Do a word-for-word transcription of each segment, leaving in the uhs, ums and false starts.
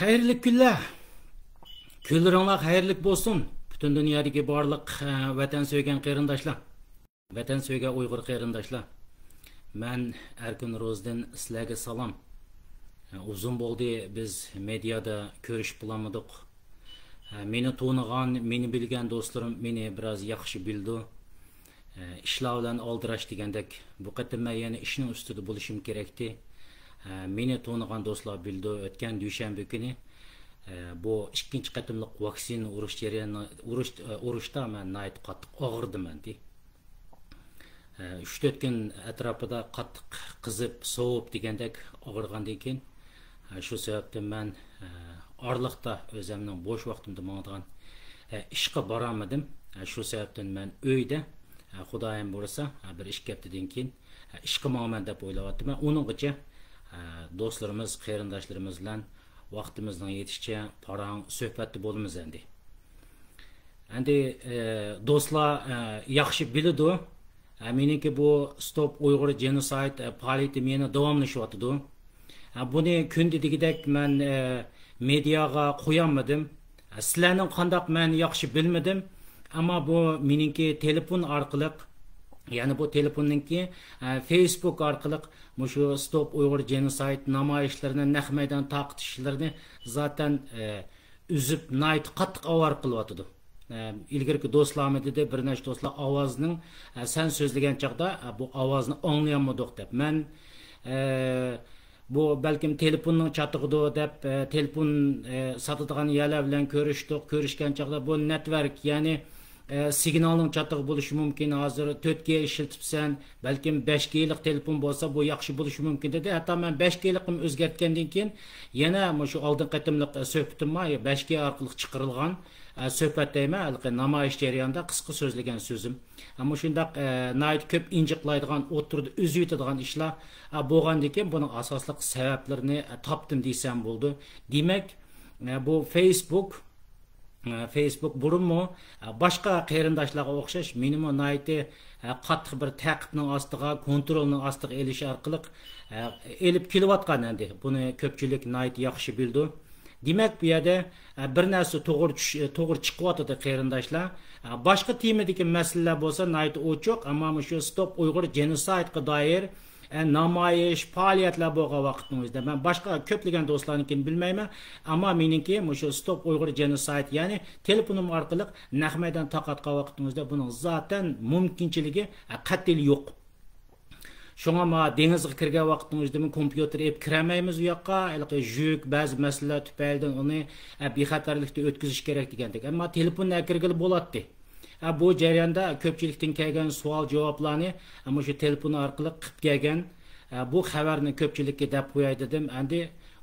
خەيرلىك كۈنلەر. كۈنلىرىڭلار خەيرلىك بولسۇن. پۈتۈن دۇنيادىكى بارلىق، ئە، ۋەتەن سۆيگەن قېرىنداشلار. ۋەتەن سۆيگەن ئۇيغۇر قېرىنداشلار. مەن ئەركىن روزىدىن سىلەرگە سالام. ئە، ئۇزۇن بولدى، بىز مېدىيادا كۆرۈشۈپ بولالمىدۇق. ئە، مېنى تونۇغان، مېنى بىلگەن دوستلىرىم مېنى بىراز ياخشى بىلىدۇ. ئە، ئىشلار بىلەن ئالدىراش دېگەندەك، بۇ قېتىم مەن يەنە ئىشنىڭ ئۈستىدە بولۇشۇم كېرەكتى. ئە، مېنى تونۇغان دوستلار بىلىدۇ، ئۆتكەن دۈشەنبە كۈنى، ئە، بۇ ئىككىنچى قېتىملىق ۋاكسىنا ئۇرۇش جەريانى، ئۇرۇش، ئە، ئۇرۇشتا مەن ناھايىتى قاتتىق ئاغرىدىم ئەمدى. ئە، ئۈچ تۆت كۈن ئەتراپىدا قاتتىق قىزىپ، سوۋۇپ دېگەندەك ئاغرىغاندىن كېيىن، ئە، شۇ سەۋەبتىن مەن، ئە، ئارىلىقتا ئۆزەمنىڭ بوش ۋاقتىمدا ماڭىدىغان، ئە، ئىشقا بارالمىدىم. ئە، شۇ سەۋەبتىن مەن ئۆيدە، ئە، خۇدايىم بۇيرۇسا، ئە، بىر ئىككى ھەپتىدىن كېيىن، ئە، ئىشقا ماڭىمەن دەپ ئويلاۋاتىمەن. ئۇنىڭغىچە، ئە، دوستلىرىمىز، قېرىنداشلىرىمىز بىلەن ۋاقتىمىزنىڭ يېتىشىچە پاراڭ سۆھبەتتە بولىمىز ئەمدى. ئەمدى، ئە، دوستلار، ئە، ياخشى بىلىدۇ. ئە، مېنىڭكى بۇ ستوپ ئۇيغۇر جېنوسايد، ئە، پائالىيىتىم يەنە داۋاملىشىۋاتىدۇ. ئە، بۇنى كۈندە دېگۈدەك مەن، ئە، مېدىياغا قويالمىدىم. ئە، سىلەرنىڭ قانداق مەن ياخشى بىلمىدىم. ئەمما بۇ مېنىڭكى تېلېفون ئارقىلىق، يەنى بۇ تېلېفوننىڭكى، ئە، فېيسبۇك ئارقىلىق مۇشۇ ستوپ ئۇيغۇر جېنوسايد نامايىشلىرىنى، نەق مەيدان تارقىتىشلىرىنى زاتەن، ئە، ئۈزۈپ، ناھايىتى قاتتىق ئاۋارە قىلىۋاتىدۇ. ئە، ئىلگىرىكى دوستلارمۇ دېدى، بىر نەچچە دوستلار ئاۋازنىڭ، ئە، سەن سۆزلىگەن چاغدا، ئە، بۇ ئاۋازنى ئاڭلىيالمىدۇق دەپ. مەن، ئە، بۇ بەلكىم تېلېفوننىڭ چاتىقىدۇ دەپ، ئە، تېلېفون، ئە، ساتىدىغان يەرلەر بىلەن كۆرۈشتۇق. كۆرۈشكەن چاغدا بۇ نېتۋېرك، يەنى، ئە، سىگنالنىڭ چاتىقى بولۇشى مۇمكىن. ھازىر تۆت گې ئىشلىتىپسەن، بەلكىم بەش گېلىق تېلېفون بولسا، بۇ ياخشى بولۇشى مۇمكىن دېدى. ھەتتا مەن بەش گېلىقىمنى ئۆزگەرتكەندىن كېيىن، يەنە مۇشۇ ئالدىنقى قېتىملىق، ئە، سۆھبىتىم بار، بەش گې ئارقىلىق چىقىرىلغان، ئە، سۆھبەت دەيمەن، ھېلىقى نامايىش جەريانىدا قىسقا سۆزلىگەن سۆزۈم. ئە، مۇشۇنداق، ئە، ناھايىتى كۆپ ئىنجىقلايدىغان، ئوتتۇرىدا ئۈزۈۋېتىدىغان ئىشلار، ئە، بولغاندىن كېيىن، بۇنىڭ ئاساسلىق سەۋەبلىرىنى، ئە، تاپتىم دېسەم بولىدۇ. دېمەك، ئە، بۇ فېيسبۇك، ئە، فېيسبۇك بۇرۇنمۇ، ئە، باشقا قېرىنداشلارغا ئوخشاش مېنىمۇ ناھايىتى، ئە، قاتتىق بىر تەقىبنىڭ ئاستىغا، كونترولنىڭ ئاستىغا ئېلىش ئارقىلىق، ئە، ئېلىپ كېلىۋاتقان ئەمدى. بۇنى كۆپچىلىك ناھايىتى ياخشى بىلىدۇ. دېمەك، بۇ يەردە، ئە، بىر نەرسە توغرا چۈش-، توغرا چىقىۋاتىدۇ، قېرىنداشلار. ئە، باشقا تېمىدىكى مەسىلىلەر بولسا ناھايىتى ئوچۇق، ئەمما مۇشۇ ستوپ ئۇيغۇر جېنوسايدقا دائىر، ئە، نامايىش، پائالىيەتلەر بولغان ۋاقىتنىڭ ئۆزىدە، مەن باشقا كۆپلىگەن دوستلارنىڭكىنى بىلمەيمەن، ئەمما مېنىڭكى مۇشۇ ستوپ ئۇيغۇر جېنوسايد، يەنى تېلېفونۇم ئارقىلىق نەق مەيدان تارقاتقان ۋاقىتنىڭ ئۆزىدە بۇنىڭ زاتەن مۇمكىنچىلىكى، ئە، قەتئىي يوق. شۇڭا ما دېڭىزغا كىرگەن ۋاقىتنىڭ ئۆزىدىمۇ كومپيۇتېر ئېلىپ كىرەلمەيمىز ئۇ ياققا. ھېلىقى يۈك، بەزى مەسىلىلەر تۈپەيلىدىن ئۇنى، ئە، بىخەتەرلىكتە ئۆتكۈزۈش كېرەك دېگەندەك. ئەمما تېلېفوننى ئەكىرگىلى بولاتتى. ئە، بۇ جەرياندا كۆپچىلىكتىن كەلگەن سوئال جاۋابلارنى، ئە، مۇشۇ تېلېفون ئارقىلىق قىلىپ كەلگەن، ئە، بۇ خەۋەرنى كۆپچىلىككە دەپ قوياي دېدىم. ئەمدى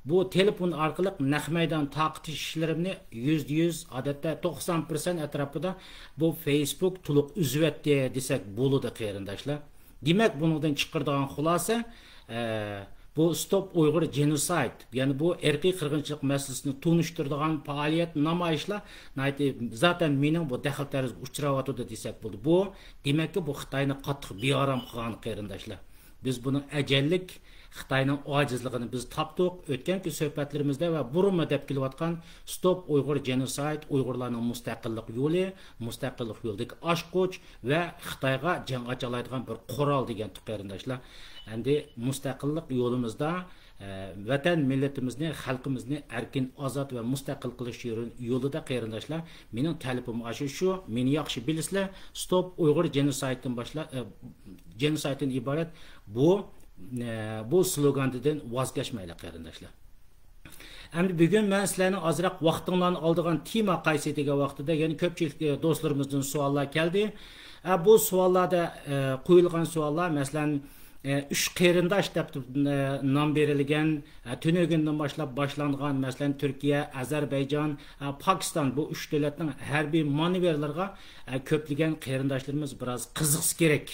بۇ تېلېفون ئارقىلىق نەق مەيدان تارقىتىش ئىشلىرىمنى يۈزدە يۈز، ئادەتتە توقسان پىرسەنت ئەتراپىدا بۇ فېيسبۇك تولۇق ئۈزۈۋەتتى دېسەك بولىدۇ، قېرىنداشلار. دېمەك، بۇنىڭدىن چىقىرىدىغان خۇلاسە، ئە، بۇ ستوپ ئۇيغۇر جېنوسايد، يەنى بۇ ئىرقىي قىرغىنچىلىق مەسىلىسىنى تونۇشتۇرىدىغان پائالىيەت، نامايىشلار ناھايىتى زاتەن مېنىڭ بۇ دەخلى تەرۇزگە ئۇچراۋاتىدۇ دېسەك بولىدۇ. بۇ، دېمەككى، بۇ خىتاينى قاتتىق بىئارام قىلغان، قېرىنداشلار. بىز بۇنىڭ ئەجەللىك خىتاينىڭ ئاجىزلىقىنى بىز تاپتۇق. ئۆتكەنكى سۆھبەتلىرىمىزدە ۋە بۇرۇنمۇ دەپ كېلىۋاتقان ستوپ ئۇيغۇر جېنوسايد، ئۇيغۇرلارنىڭ مۇستەقىللىق يولى، مۇستەقىللىق يولىدىكى ئاچقۇچ ۋە خىتايغا جەڭ ئاچالايدىغان بىر قورال دېگەنتۇق، قېرىنداشلار. ئەمدى مۇستەقىللىق يولىمىزدا، ئە، ۋەتەن مىللىتىمىزنى، خەلقىمىزنى ئەركىن، ئازاد ۋە مۇستەقىل قىلىش يولى-، يولىدا، قېرىنداشلار، مېنىڭ تەلىپىم ئاشۇ شۇ، مېنى ياخشى بىلىسىلەر، ستوپ ئۇيغۇر جېنوسايدتىن باشلا-، ئە، جېنوسايدتىن ئىبارەت بۇ، ئە، بۇ سلوگاندىن ۋاز كەچمەيلى، قېرىنداشلار. ئەمدى بۈگۈن مەن سىلەرنىڭ ئازراق ۋاقتىڭلارنى ئالىدىغان تېما قايسى دېگەن ۋاقتىدا، يەنە كۆپچىلىك، ئە، دوستلىرىمىزدىن سوئاللار كەلدى. ئە، بۇ سوئاللاردا، ئە، قويۇلغان سوئاللار، مەسىلەن، ئە، ئۈچ قېرىنداش دەپ، ئە، نام بېرىلگەن، ئە، تۈنۈگۈندىن باشلاپ باشلانغان، مەسىلەن، تۈركىيە، ئەزەربەيجان، ئە، پاكىستان، بۇ ئۈچ دۆلەتنىڭ ھەربىي مانېۋىرلىرىغا، ئە، كۆپلىگەن قېرىنداشلىرىمىز بىراز قىزىقسا كېرەك.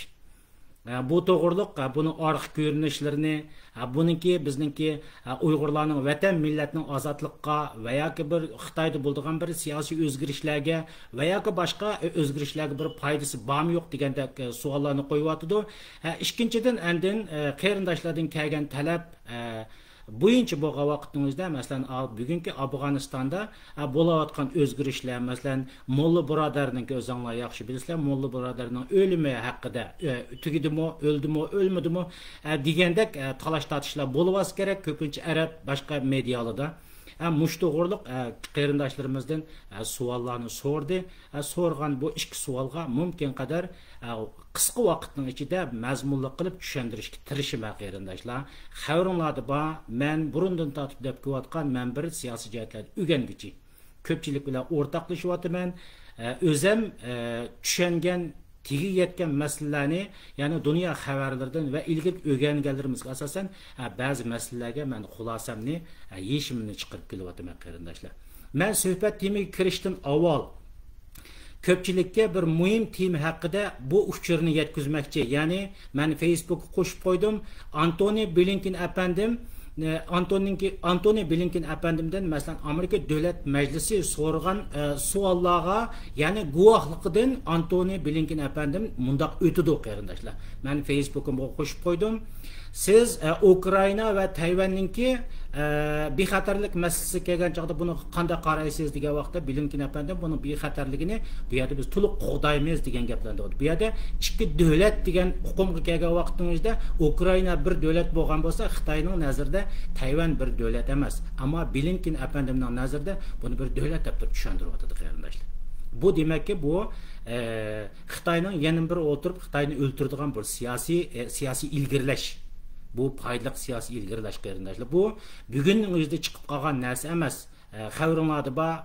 ئە، بۇ توغرۇلۇق، ئە، بۇنىڭ ئارقا كۆرۈنۈشلىرىنى، ئە، بۇنىڭكى، بىزنىڭكى، ئە، ئۇيغۇرلارنىڭ ۋەتەن مىللەتنىڭ ئازادلىققا ۋە ياكى بىر خىتايدا بولىدىغان بىر سىياسىي ئۆزگىرىشلەرگە ۋە ياكى باشقا، ئە، ئۆزگىرىشلەرگە بىر پايدىسى بارمۇ يوق دېگەندەك، ئە، سوئاللارنى قويۇۋاتىدۇ. ئە، ئىككىنچىدىن، ئاندىن، ئە، قېرىنداشلاردىن كەلگەن تەلەپ، ئە، بويىچە بولغان ۋاقىتنىڭ ئۆزىدە، مەسىلەن، ئا-، بۈگۈنكى ئافغانىستاندا، ئا، بولۇۋاتقان ئۆزگىرىشلەر، مەسىلەن، موللا بۇرادەرنىڭكى، ئۆزۈڭلار ياخشى بىلىسىلەر، موللا بۇرادەرنىڭ ئۆلۈمى ھەققىدە، ئە، تۈگىدىمۇ، ئۆلدىمۇ، ئۆلمىدىمۇ، ئە، دېگەندەك، ئە، تالاش-تارتىشلار بولۇۋاتسا كېرەك، كۆپىنچە ئەرەب، باشقا مېدىيالاردا. ئە، مۇشۇ توغرۇلۇق، ئە، قېرىنداشلىرىمىزدىن، ئە، سوئاللارنى سورىدى. ئە، سورىغان بۇ ئىككى سوئالغا مۇمكىن قەدەر، ئە، قىسقا ۋاقىتنىڭ ئىچىدە مەزمۇنلۇق قىلىپ چۈشەندۈرۈشكە تىرىشىمەن، قېرىنداشلار. خەۋىرىڭلاردا بار، مەن بۇرۇندىن تارتىپ دەپ كېلىۋاتقان، مەن بىر سىياسىي جەھەتلەردە ئۆگەنگۈچى. كۆپچىلىك بىلەن ئورتاقلىشىۋاتىمەن. ئە، ئۆزەم، ئە، چۈشەنگەن، تېگىگە يەتكەن مەسىلىلەرنى، يەنى دۇنيا خەۋەرلىرىدىن ۋە ئىلگىرى ئۆگەنگەنلىرىمىزگە ئاساسەن، ئە، بەزى مەسىلىلەرگە مەن خۇلاسەمنى، ئە، يېشىمنى چىقىرىپ كېلىۋاتىمەن، قېرىنداشلار. مەن سۆھبەت تېمىگە كىرىشتىن ئاۋۋال، كۆپچىلىككە بىر مۇھىم تېما ھەققىدە بۇ ئۇچۇرنى يەتكۈزمەكچى. يەنى مەن فېيسبۇكقا قوشۇپ قويدۇم. ئانتونى بلىنكېن ئەپەندىم، ئە، ئانتونىنكى-، ئانتونى بلىنكېن ئەپەندىمدىن، مەسىلەن، ئامېرىكا دۆلەت مەجلىسى سورىغان، ئە، سوئاللارغا، يەنى گۇۋاھلىقىدىن ئانتونى بلىنكېن ئەپەندىم مۇنداق ئۆتىدۇ، قېرىنداشلار. مەن فېيسبۇكۇمغا قوشۇپ قويدۇم. سىز، ئە، ئۇكرائىنا ۋە تەيۋەننىڭكى، ئە، بىخەتەرلىك مەسىلىسىگە كەلگەن چاغدا بۇنىڭغا قانداق قارايسىز دېگەن ۋاقىتتا، بلىنكېن ئەپەندىم بۇنىڭ بىخەتەرلىكىنى بۇ يەردە بىز تولۇق قوغدايمىز دېگەن گەپلەرنى دەۋاتىدۇ. بۇ يەردە ئىككى دۆلەت دېگەن ئۇقۇمغا كەلگەن ۋاقتىمىزدا، ئۇكرائىنا بىر دۆلەت بولغان بولسا، خىتاينىڭ نەزىرىدە تەيۋەن بىر دۆلەت ئەمەس. ئەمما بلىنكېن ئەپەندىمنىڭ نەزىرىدە بۇنى بىر دۆلەت دەپ تۇرۇپ چۈشەندۈرۈۋاتىدۇ، قېرىنداشلار. بۇ دېمەككى، بۇ، ئە، خىتاينىڭ يەنە بىر ئولتۇرۇپ خىتاينى ئۆلتۈرىدىغان بىر سىياسىي، ئە، سىياسىي ئىلگىرىلەش. بۇ پايدىلىق سىياسىي ئىلگىرىلەش، قېرىنداشلار. بۇ بۈگۈننىڭ ئۆزىدە چىقىپ قالغان نەرسە ئەمەس. ئە، خەۋىرىڭلاردا بار،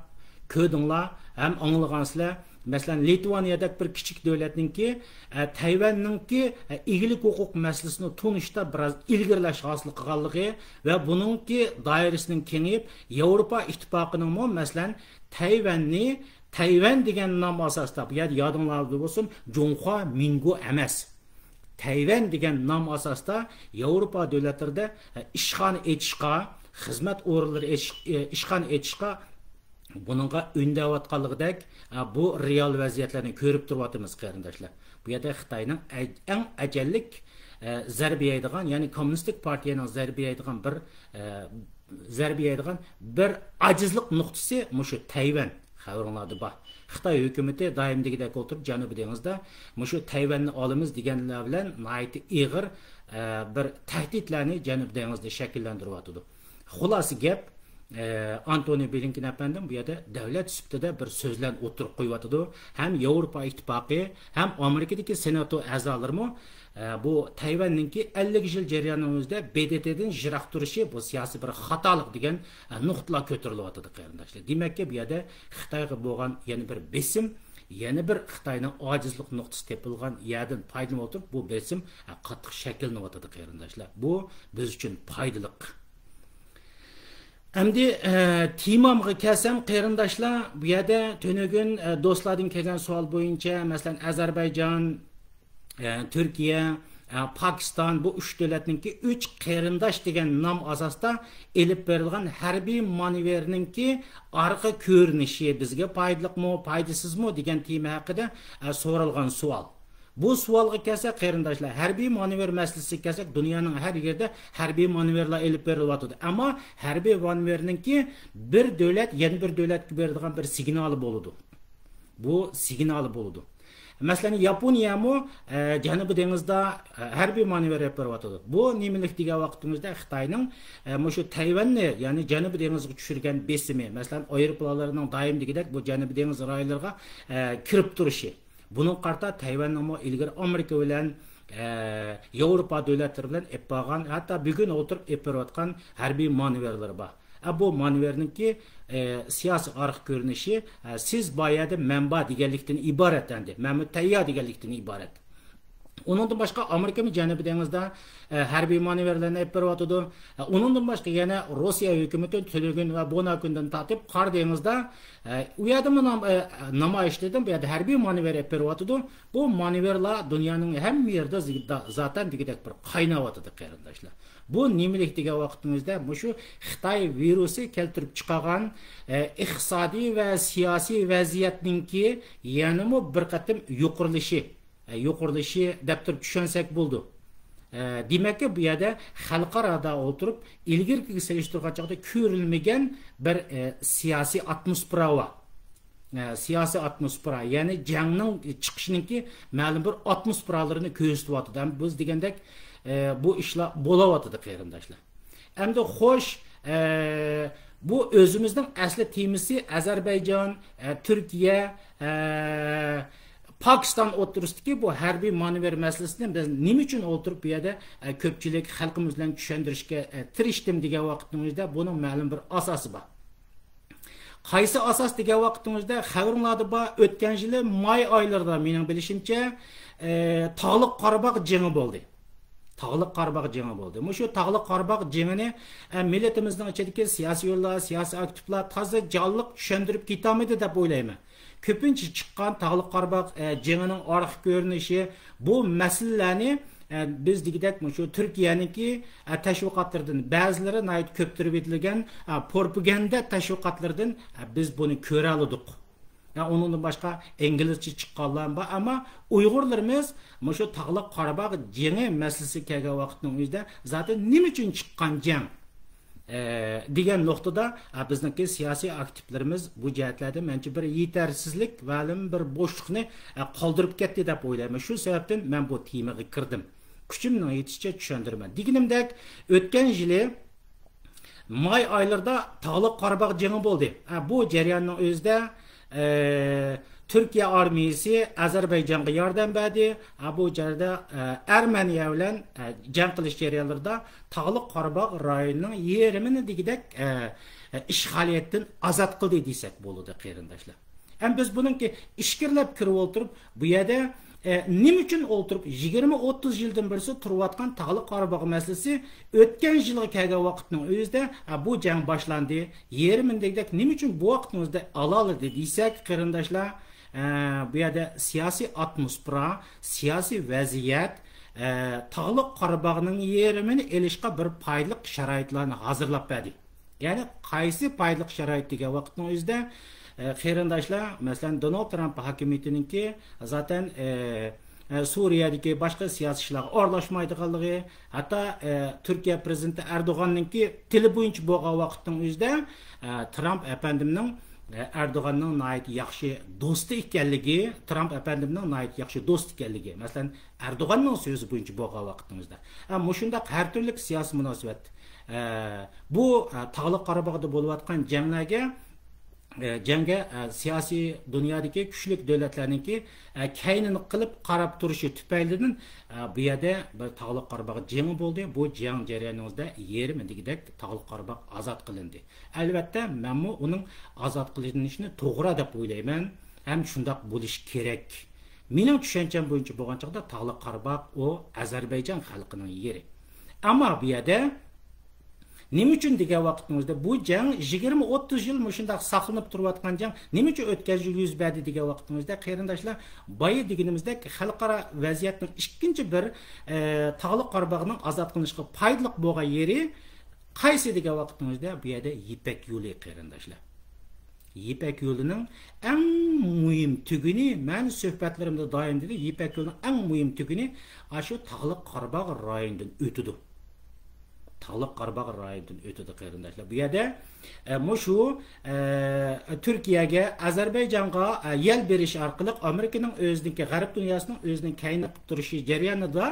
كۆردۈڭلار ھەم ئاڭلىغانسىلەر. مەسىلەن، لىتۋانىيەدەك بىر كىچىك دۆلەتنىڭكى، ئە، تەيۋەننىڭكى، ئە، ئىگىلىك ھوقۇق مەسىلىسىنى تونۇشتا بىراز ئىلگىرىلەش ھاسىل قىلغانلىقى ۋە بۇنىڭكى دائىرىسىنىڭ كېڭىيىپ، ياۋروپا ئىتتىپاقىنىڭمۇ، مەسىلەن، تەيۋەننى تەيۋەن دېگەن نام ئاساسىدا، بۇ يەردە يادىڭلاردا بولسۇن، جۇڭخۇا مىنگو ئەمەس. تەيۋەن دېگەن نام ئاساسىدا ياۋروپا دۆلەتلىرىدە، ئە، ئىشخانا ئېچىشقا، خىزمەت ئورۇنلىرى ئېچىش-، ئە، ئىشخانا ئېچىشقا، بۇنىڭغا ئۈندەۋاتقانلىقىدەك، ئە، بۇ رېئال ۋەزىيەتلەرنى كۆرۈپ تۇرۇۋاتىمىز، قېرىنداشلار. بۇ يەردە خىتاينىڭ ئە-، ئەڭ ئەجەللىك، ئە، زەربە يەيدىغان، يەنى كوممۇنىستىك پارتىيەنىڭ زەربە يەيدىغان بىر، ئە، زەربە يەيدىغان بىر ئاجىزلىق نۇقتىسى مۇشۇ تەيۋەن. خەۋىرىڭلاردا بار. خىتاي ھۆكۈمىتى دائىم دېگۈدەك ئولتۇرۇپ، جەنۇبىي دېڭىزدا مۇشۇ تەيۋەننى ئالىمىز دېگەنلەر بىلەن ناھايىتى ئېغىر، ئە، بىر تەھدىتلەرنى جەنۇبىي دېڭىزدا شەكىللەندۈرۈۋاتىدۇ. خۇلاسە گەپ، ئە، ئانتونى بلىنكېن ئەپەندىم بۇ يەردە دۆلەت سۈپىتىدە بىر سۆزلەرنى ئوتتۇرىغا قويۇۋاتىدۇ. ھەم ياۋروپا ئىتتىپاقى، ھەم ئامېرىكىدىكى سېناتو ئەزالىرىمۇ، ئە، بۇ تەيۋەننىڭكى ئەللىك يىل جەريانىنىڭ ئۆزىدە ب د ت دىن يىراق تۇرۇشى بۇ سىياسىي بىر خاتالىق دېگەن، ئە، نۇقتىلار كۆتۈرۈلۈۋاتىدۇ، قېرىنداشلار. دېمەككى، بۇ يەردە خىتايغا بولغان يەنە بىر بېسىم، يەنە بىر خىتاينىڭ ئاجىزلىق نۇقتىسى تېپىلغان يەردىن پايدىلىنىپ ئولتۇرۇپ، بۇ بېسىم، ئە، قاتتىق شەكىللىنىۋاتىدۇ، قېرىنداشلار. بۇ بىز ئۈچۈن پايدىلىق. ئەمدى، ئە، تېمامغا كەلسەم، قېرىنداشلار، بۇ يەردە تۈنۈگۈن، ئە، دوستلاردىن كەلگەن سوئال بويىچە، مەسىلەن، ئەزەربەيجان، ئە، تۈركىيە، ئە، پاكىستان، بۇ ئۈچ دۆلەتنىڭكى ئۈچ قېرىنداش دېگەن نام ئاساسىدا ئېلىپ بېرىلغان ھەربىي مانېۋىرنىڭكى ئارقا كۆرۈنۈشى بىزگە پايدىلىقمۇ، پايدىسىزمۇ دېگەن تېما ھەققىدە، ئە، سورالغان سوئال. بۇ سوئالغا كەلسەك، قېرىنداشلار، ھەربىي مانېۋىر مەسىلىسىگە كەلسەك، دۇنيانىڭ ھەر يېرىدە ھەربىي مانېۋىرلار ئېلىپ بېرىلىۋاتىدۇ. ئەمما ھەربىي مانېۋىرنىڭكى بىر دۆلەت يەنە بىر دۆلەتكە بېرىدىغان بىر سىگنالى بولىدۇ. بۇ سىگنالى بولىدۇ. مەسىلەن، ياپونىيەمۇ، ئە، جەنۇبىي دېڭىزدا، ئە، ھەربىي مانېۋىر ئېلىپ بېرىۋاتىدۇ. بۇ نېمىلىك دېگەن ۋاقتىمىزدا خىتاينىڭ، ئە، مۇشۇ تەيۋەننى، يەنى جەنۇبىي دېڭىزغا چۈشۈرگەن بېسىمى، مەسىلەن، ئايروپىلانلىرىنىڭ دائىم دېگۈدەك بۇ جەنۇبىي دېڭىز رايونلىرىغا، ئە، كىرىپ تۇرۇشى. بۇنىڭغا قارىتا تەيۋەننىڭمۇ ئىلگىرى ئامېرىكا بىلەن، ئە، ياۋروپا دۆلەتلىرى بىلەن ئېلىپ بارغان، ھەتتا بۈگۈن ئولتۇرۇپ ئېلىپ بېرىۋاتقان ھەربىي مانېۋىرلىرى بار. ئە، بۇ مانېۋىرنىڭكى، ئە، سىياسىي ئارقا كۆرۈنۈشى، ئە، سىز بار يەردە مەن بار دېگەنلىكتىن ئىبارەت ئەمدى. مەنمۇ تەييار دېگەنلىكتىن ئىبارەت. ئۇنىڭدىن باشقا ئامېرىكىمۇ جەنۇبىي دېڭىزدا، ئە، ھەربىي مانېۋىرلارنى ئېلىپ بېرىۋاتىدۇ. ئە، ئۇنىڭدىن باشقا يەنە روسىيە ھۆكۈمىتى تۈنۈگۈن ۋە بۇ كۈندىن تارتىپ قارا دېڭىزدا، ئە، ئۇ يەردىمۇ نام-، ئە، نامايىش دېدىم، بۇ يەردە ھەربىي مانېۋىر ئېلىپ بېرىۋاتىدۇ. بۇ مانېۋىرلار دۇنيانىڭ ھەممە يېرىدا زىگدا-، زاتەن دېگۈدەك بىر قايناۋاتىدۇ، قېرىنداشلار. بۇ نېمىلىك دېگەن ۋاقتىمىزدا مۇشۇ خىتاي ۋىرۇسى كەلتۈرۈپ چىقارغان، ئە، ئىقتىسادىي ۋە سىياسىي ۋەزىيەتنىڭكى يەنىمۇ بىر قېتىم يۇقىرىلىشى، ئە، يۇقىرىلىشى دەپ تۇرۇپ چۈشەنسەك بولىدۇ. ئە، دېمەككى، بۇ يەردە خەلقئارادا ئولتۇرۇپ، ئىلگىرىكىگە سېلىشتۇرغان چاغدا كۆرۈلمىگەن بىر، ئە، سىياسىي ئاتموسفېرا بار. ئە، سىياسىي ئاتموسفېرا، يەنى جەڭنىڭ چىقىشىنىڭكى مەلۇم بىر ئاتموسفېرالىرىنى كۆرسىتىۋاتىدۇ. ھەم بىز دېگەندەك، ئە، بۇ ئىشلار بولۇۋاتىدۇ، قېرىنداشلار. ئەمدى خوش، ئە، بۇ ئۆزىمىزنىڭ ئەسلى تېمىسى ئەزەربەيجان، ئە، تۈركىيە، ئە، پاكىستان ئوتتۇرىسىدىكى بۇ ھەربىي مانېۋىر مەسىلىسىنى بىز نېمە ئۈچۈن ئولتۇرۇپ بۇ يەردە، ئە، كۆپچىلىك خەلقىمىز بىلەن چۈشەندۈرۈشكە، ئە، تىرىشتىم دېگەن ۋاقىتنىڭ ئۆزىدە بۇنىڭ مەلۇم بىر ئاساسى بار. قايسى ئاساس دېگەن ۋاقىتنىڭ ئۆزىدە خەۋىرىڭلاردا بار، ئۆتكەن يىلى ماي ئايلىرىدا مېنىڭ بىلىشىمچە، ئە، تاغلىق قاراباغ جېڭى بولدى. تاغلىق قاراباغ جېڭى بولدى. مۇشۇ تاغلىق قاراباغ جېڭىنى، ئە، مىللىتىمىزنىڭ ئىچىدىكى سىياسىيونلار، سىياسىي ئاكتىپلار تازا جانلىق چۈشەندۈرۈپ كېتەلمىدى دەپ ئويلايمەن. كۆپىنچە چىققان تاغلىق قاراباغ، ئە، جېڭىنىڭ ئارقا كۆرۈنۈشى، بۇ مەسىلىلەرنى، ئە، بىز دېگۈدەك مۇشۇ تۈركىيەنىڭكى، ئە، تەشۋىقاتلىرىدىن، بەزىلىرى ناھايىتى كۆپ تۈرۈپ ئېيتىلگەن، ئە، پروپاگاندا تەشۋىقاتلىرىدىن، ئە، بىز بۇنى كۆرەلىدۇق. يا ئۇنىڭدىن باشقا ئىنگلىزچە چىققانلار بار، ئەمما ئۇيغۇرلىرىمىز مۇشۇ تاغلىق قاراباغ جېڭى مەسىلىسىگە كەلگەن ۋاقىتنىڭ ئۆزىدە زادى نېمە ئۈچۈن چىققان جەڭ، ئە، دېگەن نۇقتىدا، ئە، بىزنىڭكى سىياسىي ئاكتىپلىرىمىز بۇ جەھەتلەردە مەنچە بىر يېتەرسىزلىك ۋە بىر بوشلۇقنى، ئە، قالدۇرۇپ كەتتى دەپ ئويلايمەن. شۇ سەۋەبتىن مەن بۇ تېمىغا كىردىم. كۈچۈمنىڭ يېتىشىچە چۈشەندۈرىمەن. دېگىنىمدەك، ئۆتكەن يىلى ماي ئايلىرىدا تاغلىق قاراباغ جېڭى بولدى. ئە، بۇ جەرياننىڭ ئۆزىدە، ئە، تۈركىيە ئارمىيىسى ئەزەربەيجانغا ياردەم بەردى. ئە، بۇ جەردە، ئە، ئەرمېنىيە بىلەن، ئە، جەڭ قىلىش جەريانلىرىدا تاغلىق قاراباغ رايونىنىڭ يېرىمىنى دېگۈدەك، ئە، ئە، ئىشغالىيەتتىن ئازاد قىلدى دېسەك بولىدۇ، قېرىنداشلار. ھەم بىز بۇنىڭكى ئىچكىرىلەپ كىرىپ ئولتۇرۇپ، بۇ يەردە، ئە، نېمە ئۈچۈن ئولتۇرۇپ، يىگىرمە ئوتتۇز يىلدىن بېرى تۇرۇۋاتقان تاغلىق قاراباغ مەسىلىسى ئۆتكەن يىلغا كەلگەن ۋاقىتنىڭ ئۆزىدە، ئە، بۇ جەڭ باشلاندى. يېرىمىنى دېگۈدەك نېمە ئۈچۈن بۇ ۋاقىتنىڭ ئۆزىدە ئالالايدى دېسەك، قېرىنداشلار، ئە، بۇ يەردە سىياسىي ئاتموسفېرا، سىياسىي ۋەزىيەت، ئە، تاغلىق قاراباغنىڭ يېرىمىنى ئېلىشقا بىر پايدىلىق شارائىتلارنى ھازىرلاپ بەردى. يەنى قايسى پايدىلىق شارائىت دېگەن ۋاقىتنىڭ ئۆزىدە، ئە، قېرىنداشلار، مەسىلەن، دونالد ترامپ ھاكىمىيىتىنىڭكى زاتەن، ئە، ئە، سۈرىيەدىكى باشقا سىياسىي ئىشلارغا ئارىلاشمايدىغانلىقى، ھەتتا، ئە، تۈركىيە پرېزىدېنتى ئەردوغاننىڭكى تىلى بويىچە بولغان ۋاقىتنىڭ ئۆزىدە، ئە، ترامپ ئەپەندىمنىڭ، ئە، ئەردوغاننىڭ ناھايىتى ياخشى دوستى ئىكەنلىكى، ترامپ ئەپەندىمنىڭ ناھايىتى ياخشى دوستى ئىكەنلىكى، مەسىلەن، ئەردوغاننىڭ سۆزى بويىچە بولغان ۋاقىتنىڭ ئۆزىدە. ئە، مۇشۇنداق ھەر تۈرلۈك سىياسىي مۇناسىۋەت. ئە، بۇ، ئە، تاغلىق قاراباغدا بولۇۋاتقان جەڭلەرگە، ئە، جەڭگە، ئە، سىياسىي دۇنيادىكى كۈچلۈك دۆلەتلەرنىڭكى، ئە، كەينىنى قىلىپ قاراپ تۇرۇشى تۈپەيلىدىن، ئە، بۇ يەردە بىر تاغلىق قاراباغ جېڭى بولدى. بۇ جەڭ جەريانىدا يېرىمى دېگۈدەك تاغلىق قاراباغ ئازاد قىلىندى. ئەلۋەتتە، مەنمۇ ئۇنىڭ ئازاد قىلىنىشىنى توغرا دەپ ئويلايمەن ھەم شۇنداق بولۇشى كېرەك. مېنىڭ چۈشەنچەم بويىچە بولغان چاغدا تاغلىق قاراباغ ئۇ ئەزەربەيجان خەلقىنىڭ يېرى. ئەمما بۇ يەردە نېمە ئۈچۈن دېگەن ۋاقىتنىڭ ئۆزىدە بۇ جەڭ يىگىرمە ئوتتۇز يىل مۇشۇنداق ساقلىنىپ تۇرۇۋاتقان جەڭ نېمە ئۈچۈن ئۆتكەن يىل يۈز بەردى دېگەن ۋاقىتنىڭ ئۆزىدە، قېرىنداشلار، بايا دېگىنىمىزدەك خەلقئارا ۋەزىيەتنىڭ ئىككىنچى بىر، ئە، تاغلىق قاراباغنىڭ ئازاد قىلىنىشىغا پايدىلىق بولغان يېرى قايسى دېگەن ۋاقىتنىڭ ئۆزىدە بۇ يەردە يىپەك يولى، قېرىنداشلار. يىپەك يولىنىڭ ئەڭ مۇھىم تۈگۈنى، مەن سۆھبەتلىرىمدە دائىم دېدىم، يىپەك يولىنىڭ ئەڭ مۇھىم تۈگۈنى ئاشۇ تاغلىق قاراباغ رايونىدىن ئۆتىدۇ. تاغلىق قاراباغ رايونىدىن ئۆتىدۇ، قېرىنداشلار. بۇ يەردە، ئە، مۇشۇ، ئە، تۈركىيەگە، ئەزەربەيجانغا، ئە، يەل بېرىش ئارقىلىق ئامېرىكىنىڭ ئۆزىنىڭكى، غەرب دۇنياسىنىڭ ئۆزىنىڭ كەينىگە تۇرۇشى جەريانىدا،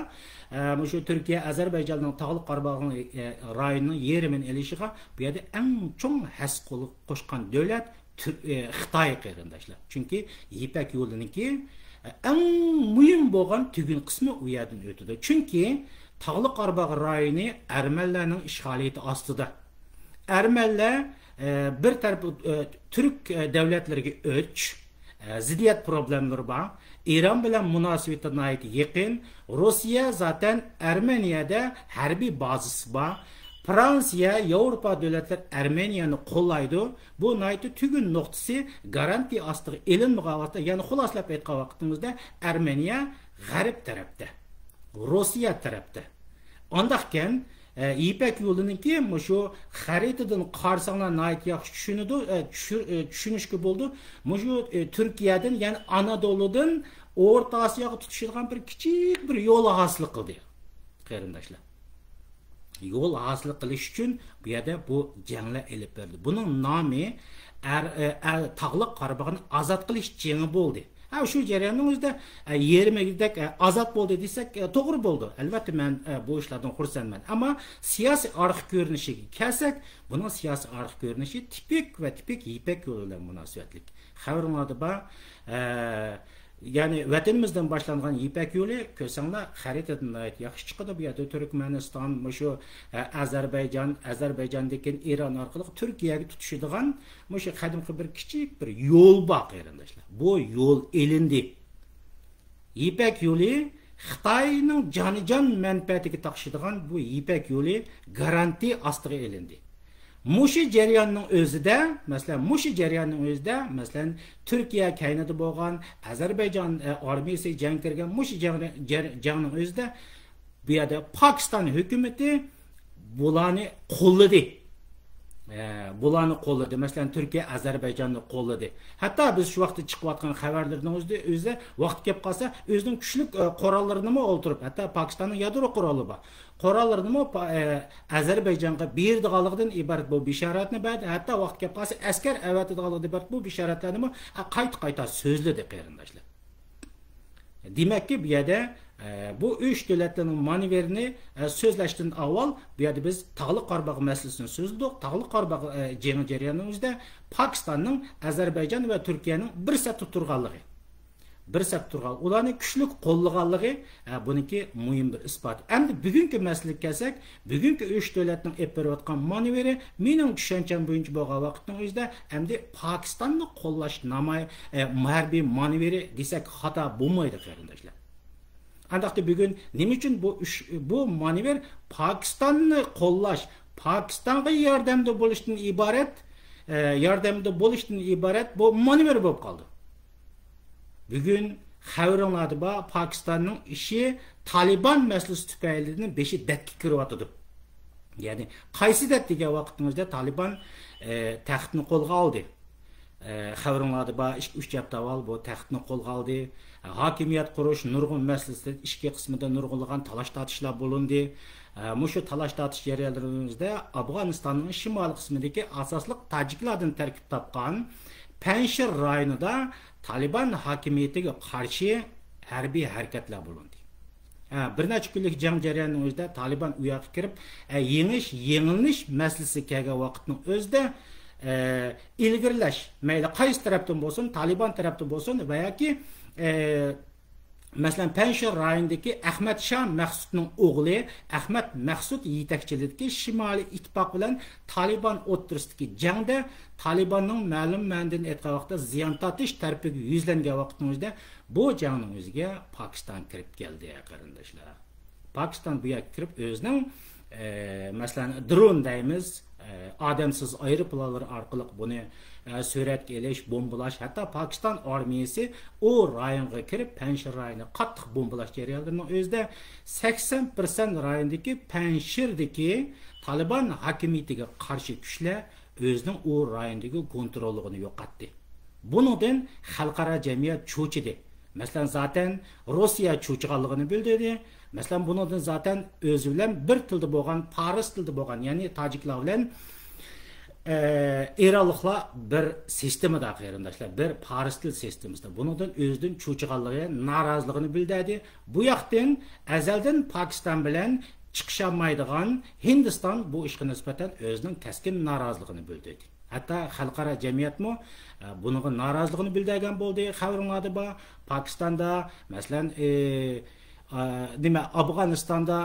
ئە، مۇشۇ تۈركىيە ئەزەربەيجاننىڭ تاغلىق قاراباغ، ئە، رايونىنىڭ يېرىمىنى ئېلىشىغا بۇ يەردە ئەڭ چوڭ ھەسسە قول-، قوشقان دۆلەت تۈر-، ئە، خىتاي، قېرىنداشلار. چۈنكى يىپەك يولىنىڭكى، ئە، ئەڭ مۇھىم بولغان تۈگۈن قىسمى ئۇ يەردىن ئۆتىدۇ. چۈنكى تاغلىق قاراباغ رايونى ئەرمەنلەرنىڭ ئىشغالىيىتى ئاستىدا. ئەرمەنلەر، ئە، بىر تەرەپ، ئە، تۈرك، ئە، دۆلەتلىرىگە ئۆچ، ئە، زىددىيەت پروبلېمىلىرى بار. ئىران بىلەن مۇناسىۋىتى ناھايىتى يېقىن. روسىيە زاتەن ئەرمېنىيەدە ھەربىي بازىسى بار. فرانسىيە، ياۋروپا دۆلەتلىرى ئەرمېنىيەنى قوللايدۇ. بۇ ناھايىتى تۈگۈن نۇقتىسى، گارانتىيە ئاستىغا ئېلىنمىغان ۋاقىتتا، يەنى خۇلاسىلەپ ئېيتقان ۋاقتىمىزدا، ئەرمېنىيە غەرب تەرەپتە، روسىيە تەرەپتە. ئانداقكەن، ئە، يىپەك يولىنىڭكى مۇشۇ خەرىتىدىن قارىساڭلار ناھايىتى ياخشى چۈشىنىدۇ، ئە، چۈشۈر-، ئە، چۈشىنىشكە بولىدۇ. مۇشۇ، ئە، تۈركىيەدىن، يەنى ئانادولۇدىن ئورتا ئاسىياغا تۇتىشىدىغان بىر كىچىك بىر يول ھاسىل قىلدى. قېرىنداشلار. يول ھاسىل قىلىش ئۈچۈن بۇ يەردە بۇ جەڭلەر ئېلىپ بېرىلدى. بۇنىڭ نامى ئەر-، ئە، ئە، تاغلىق قاراباغنى ئازاد قىلىش جېڭى بولدى. ھە، شۇ جەرياننىڭ ئۆزىدە، ئە، يېرىمىدەك، ئە، ئازاد بولدى دېسەك، ئە، توغرا بولىدۇ. ئەلۋەتتە، مەن، ئە، بۇ ئىشلاردىن خۇرسەنمەن. ئەمما سىياسىي ئارقا كۆرۈنۈشىگە كەلسەك، بۇنىڭ سىياسىي ئارقا كۆرۈنۈشى تىپىك ۋە تىپىك يىپەك يولى بىلەن مۇناسىۋەتلىك. خەۋىرىڭلاردا بار. ئە، يەنى ۋەتىنىمىزدىن باشلانغان يىپەك يولى، كۆرسەڭلار، خەرىتىدىن ناھايىتى ياخشى چىقىدۇ. بۇ يەردە تۈركمەنىستان، مۇشۇ، ئە، ئازەربەيجان، ئازەربەيجاندىن كېيىن ئىران ئارقىلىق تۈركىيەگە تۇتىشىدىغان مۇشۇ قەدىمكى بىر كىچىك بىر يول بار، قېرىنداشلار. بۇ يول ئېلىندى. يىپەك يولى خىتاينىڭ جانىجان مەنپەئەتىگە تاقىشىدىغان بۇ يىپەك يولى گارانتى ئاستىغا ئېلىندى. مۇشۇ جەرياننىڭ ئۆزىدە، مەسىلەن، مۇشۇ جەرياننىڭ ئۆزىدە، مەسىلەن، تۈركىيە كەينىدە بولغان، ئەزەربەيجان، ئە، ئارمىيىسى جەڭگە كىرگەن مۇشۇ جەڭ-، جەر-، جەڭنىڭ ئۆزىدە بۇ يەردە پاكىستان ھۆكۈمىتى بۇلارنى قوللىدى. ئە، بۇلارنى قوللىدى. مەسىلەن، تۈركىيە ئەزەربەيجاننى قوللىدى. ھەتتا بىز شۇ ۋاقىتتا چىقىۋاتقان خەۋەرلەرنىڭ ئۆزىدە، ئۆزى ۋاقىت كەپ قالسا، ئۆزىنىڭ كۈچلۈك، ئە، قوراللىرىنىمۇ ئولتۇرۇپ، ھەتتا پاكىستاننىڭ يادرو قورالى بار. قوراللىرىنىمۇ پا-، ئە، ئەزەربەيجانغا بېرىدىغانلىقىدىن ئىبارەت بۇ بېشارەتنى بەردى. ھەتتا ۋاقىت كەپ قالسا، ئەسكەر ئەۋەتىدىغانلىقىدىن ئىبارەت بۇ بېشارەتلەرنىمۇ، ئە، قايتا-قايتا سۆزلىدى، قېرىنداشلار. دېمەككى، بۇ يەردە، ئە، بۇ ئۈچ دۆلەتنىڭ مانېۋىرىنى، ئە، سۆزلەشتىن ئاۋۋال، بۇ يەردە بىز تاغلىق قاراباغ مەسىلىسىنى سۆزلىدۇق. تاغلىق قاراباغ، ئە، جېڭى جەريانىنىڭ ئۆزىدە پاكىستاننىڭ ئەزەربەيجان ۋە تۈركىيەنىڭ بىر سەپتە تۇرغانلىقى، بىر سەپتە تۇرغان، ئۇلارنى كۈچلۈك قوللىغانلىقى، ئە، بۇنىڭكى مۇھىم بىر ئىسپاتى. ئەمدى بۈگۈنكى مەسىلىگە كەلسەك، بۈگۈنكى ئۈچ دۆلەتنىڭ ئېلىپ بېرىۋاتقان مانېۋىرى، مېنىڭ چۈشەنچەم بويىچە بولغان ۋاقىتنىڭ ئۆزىدە، ئەمدى پاكىستاننى قوللاش ناماي-، ئە، ھەربىي مانېۋىرى دېسەك خاتا بولمايدۇ، قېرىنداشلار. ئانداقتا بۈگۈن نېمە ئۈچۈن بۇ ئۈچ، بۇ مانېۋىر پاكىستاننى قوللاش، پاكىستانغا ياردەمدە بولۇشتىن ئىبارەت، ئە، ياردەمدە بولۇشتىن ئىبارەت بۇ مانېۋىر بولۇپ قالدى؟ بۈگۈن خەۋىرىڭلاردا بار، پاكىستاننىڭ ئىشى تالىبان مەسىلىسى تۈپەيلىدىن بېشى دەردكە كىرىۋاتىدۇ. يەنى قايسى دەرد دېگەن ۋاقىتنىڭ ئۆزىدە تالىبان، ئە، تەختنى قولغا ئالدى. ئە، خەۋىرىڭلاردا بار، ئىككى، ئۈچ ھەپتە ئاۋۋال بۇ تەختنى قولغا ئالدى. ھاكىمىيەت قۇرۇش نۇرغۇن مەسىلىسىدە، ئىچكى قىسمىدا نۇرغۇنلىغان تالاش-تارتىشلار بولۇندى. ئە، مۇشۇ تالاش-تارتىش جەريانلىرىمىزدا ئافغانىستاننىڭ شىمالىي قىسمىدىكى ئاساسلىق تاجىكلاردىن تەركىب تاپقان پەنجشىر رايونىدا تالىبان ھاكىمىيىتىگە قارشى ھەربىي ھەرىكەتلەر بولۇندى. ھە، بىر نەچچە كۈنلۈك جەڭ جەريانىنىڭ ئۆزىدە تالىبان ئۇ ياققا كىرىپ، ئە، يېڭىش، يېڭىلىش مەسىلىسى كەلگەن ۋاقىتنىڭ ئۆزىدە، ئە، ئىلگىرىلەش، مەيلى قايسى تەرەپتىن بولسۇن، تالىبان تەرەپتىن بولسۇن ۋە ياكى، ئە، مەسىلەن، پەنجشىر رايونىدىكى ئەخمەت شاھ مەخسۇتنىڭ ئوغلى ئەخمەت مەخسۇت يېتەكچىلىكىدىكى شىمالىي ئىتتىپاق بىلەن تالىبان ئوتتۇرىسىدىكى جەڭدە تالىباننىڭ مەلۇم مەنىدىن ئېيتقان ۋاقىتتا زىيان تارتىش تەرىپىگە يۈزلەنگەن ۋاقىتنىڭ ئۆزىدە بۇ جەڭنىڭ ئۆزىگە پاكىستان كىرىپ كەلدى، قېرىنداشلار. پاكىستان بۇ يەرگە كىرىپ ئۆزىنىڭ، ئە، مەسىلەن، درون دەيمىز، ئە، ئادەمسىز ئايروپىلانلىرى ئارقىلىق بۇنى، ئە، سۈرەتكە ئېلىش، بومبىلاش، ھەتتا پاكىستان ئارمىيىسى ئۇ رايونغا كىرىپ، پەنجشىر رايونىنى قاتتىق بومبىلاش جەريانلىرىنىڭ ئۆزىدە سەكسەن پىرسەنت رايوندىكى پەنجشىردىكى تالىبان ھاكىمىيىتىگە قارشى كۈچلەر ئۆزىنىڭ ئۇ رايوندىكى كونتروللۇقىنى يوقاتتى. بۇنىڭدىن خەلقئارا جەمئىيەت چۆچۈدى. مەسىلەن، زاتەن روسىيە چۆچۈگەنلىكىنى بىلدۈردى. مەسىلەن، بۇنىڭدىن زاتەن ئۆزى بىلەن بىر تىلدا بولغان، پارس تىلدا بولغان، يەنى تاجىكلار بىلەن، ئە، ئىرانلىقلار بىر سىستېمىدا، قېرىنداشلار، بىر پارس تىل سىستېمىسىدا. بۇنىڭدىن ئۆزىدىن چۆچۈگەنلىكى، نارازىلىقىنى بىلدۈردى. بۇ ياقتىن ئەزەلدىن پاكىستان بىلەن چىقىشالمايدىغان ھىندىستان بۇ ئىشقا نىسبەتەن ئۆزىنىڭ كەسكىن نارازىلىقىنى بىلدۈردى. ھەتتا خەلقئارا جەمئىيەتمۇ، ئە، بۇنىڭغا نارازىلىقىنى بىلدۈرگەن بولدى. خەۋىرىڭلاردا بار، پاكىستاندا، مەسىلەن، ئى، ئا، نېمە، ئافغانىستاندا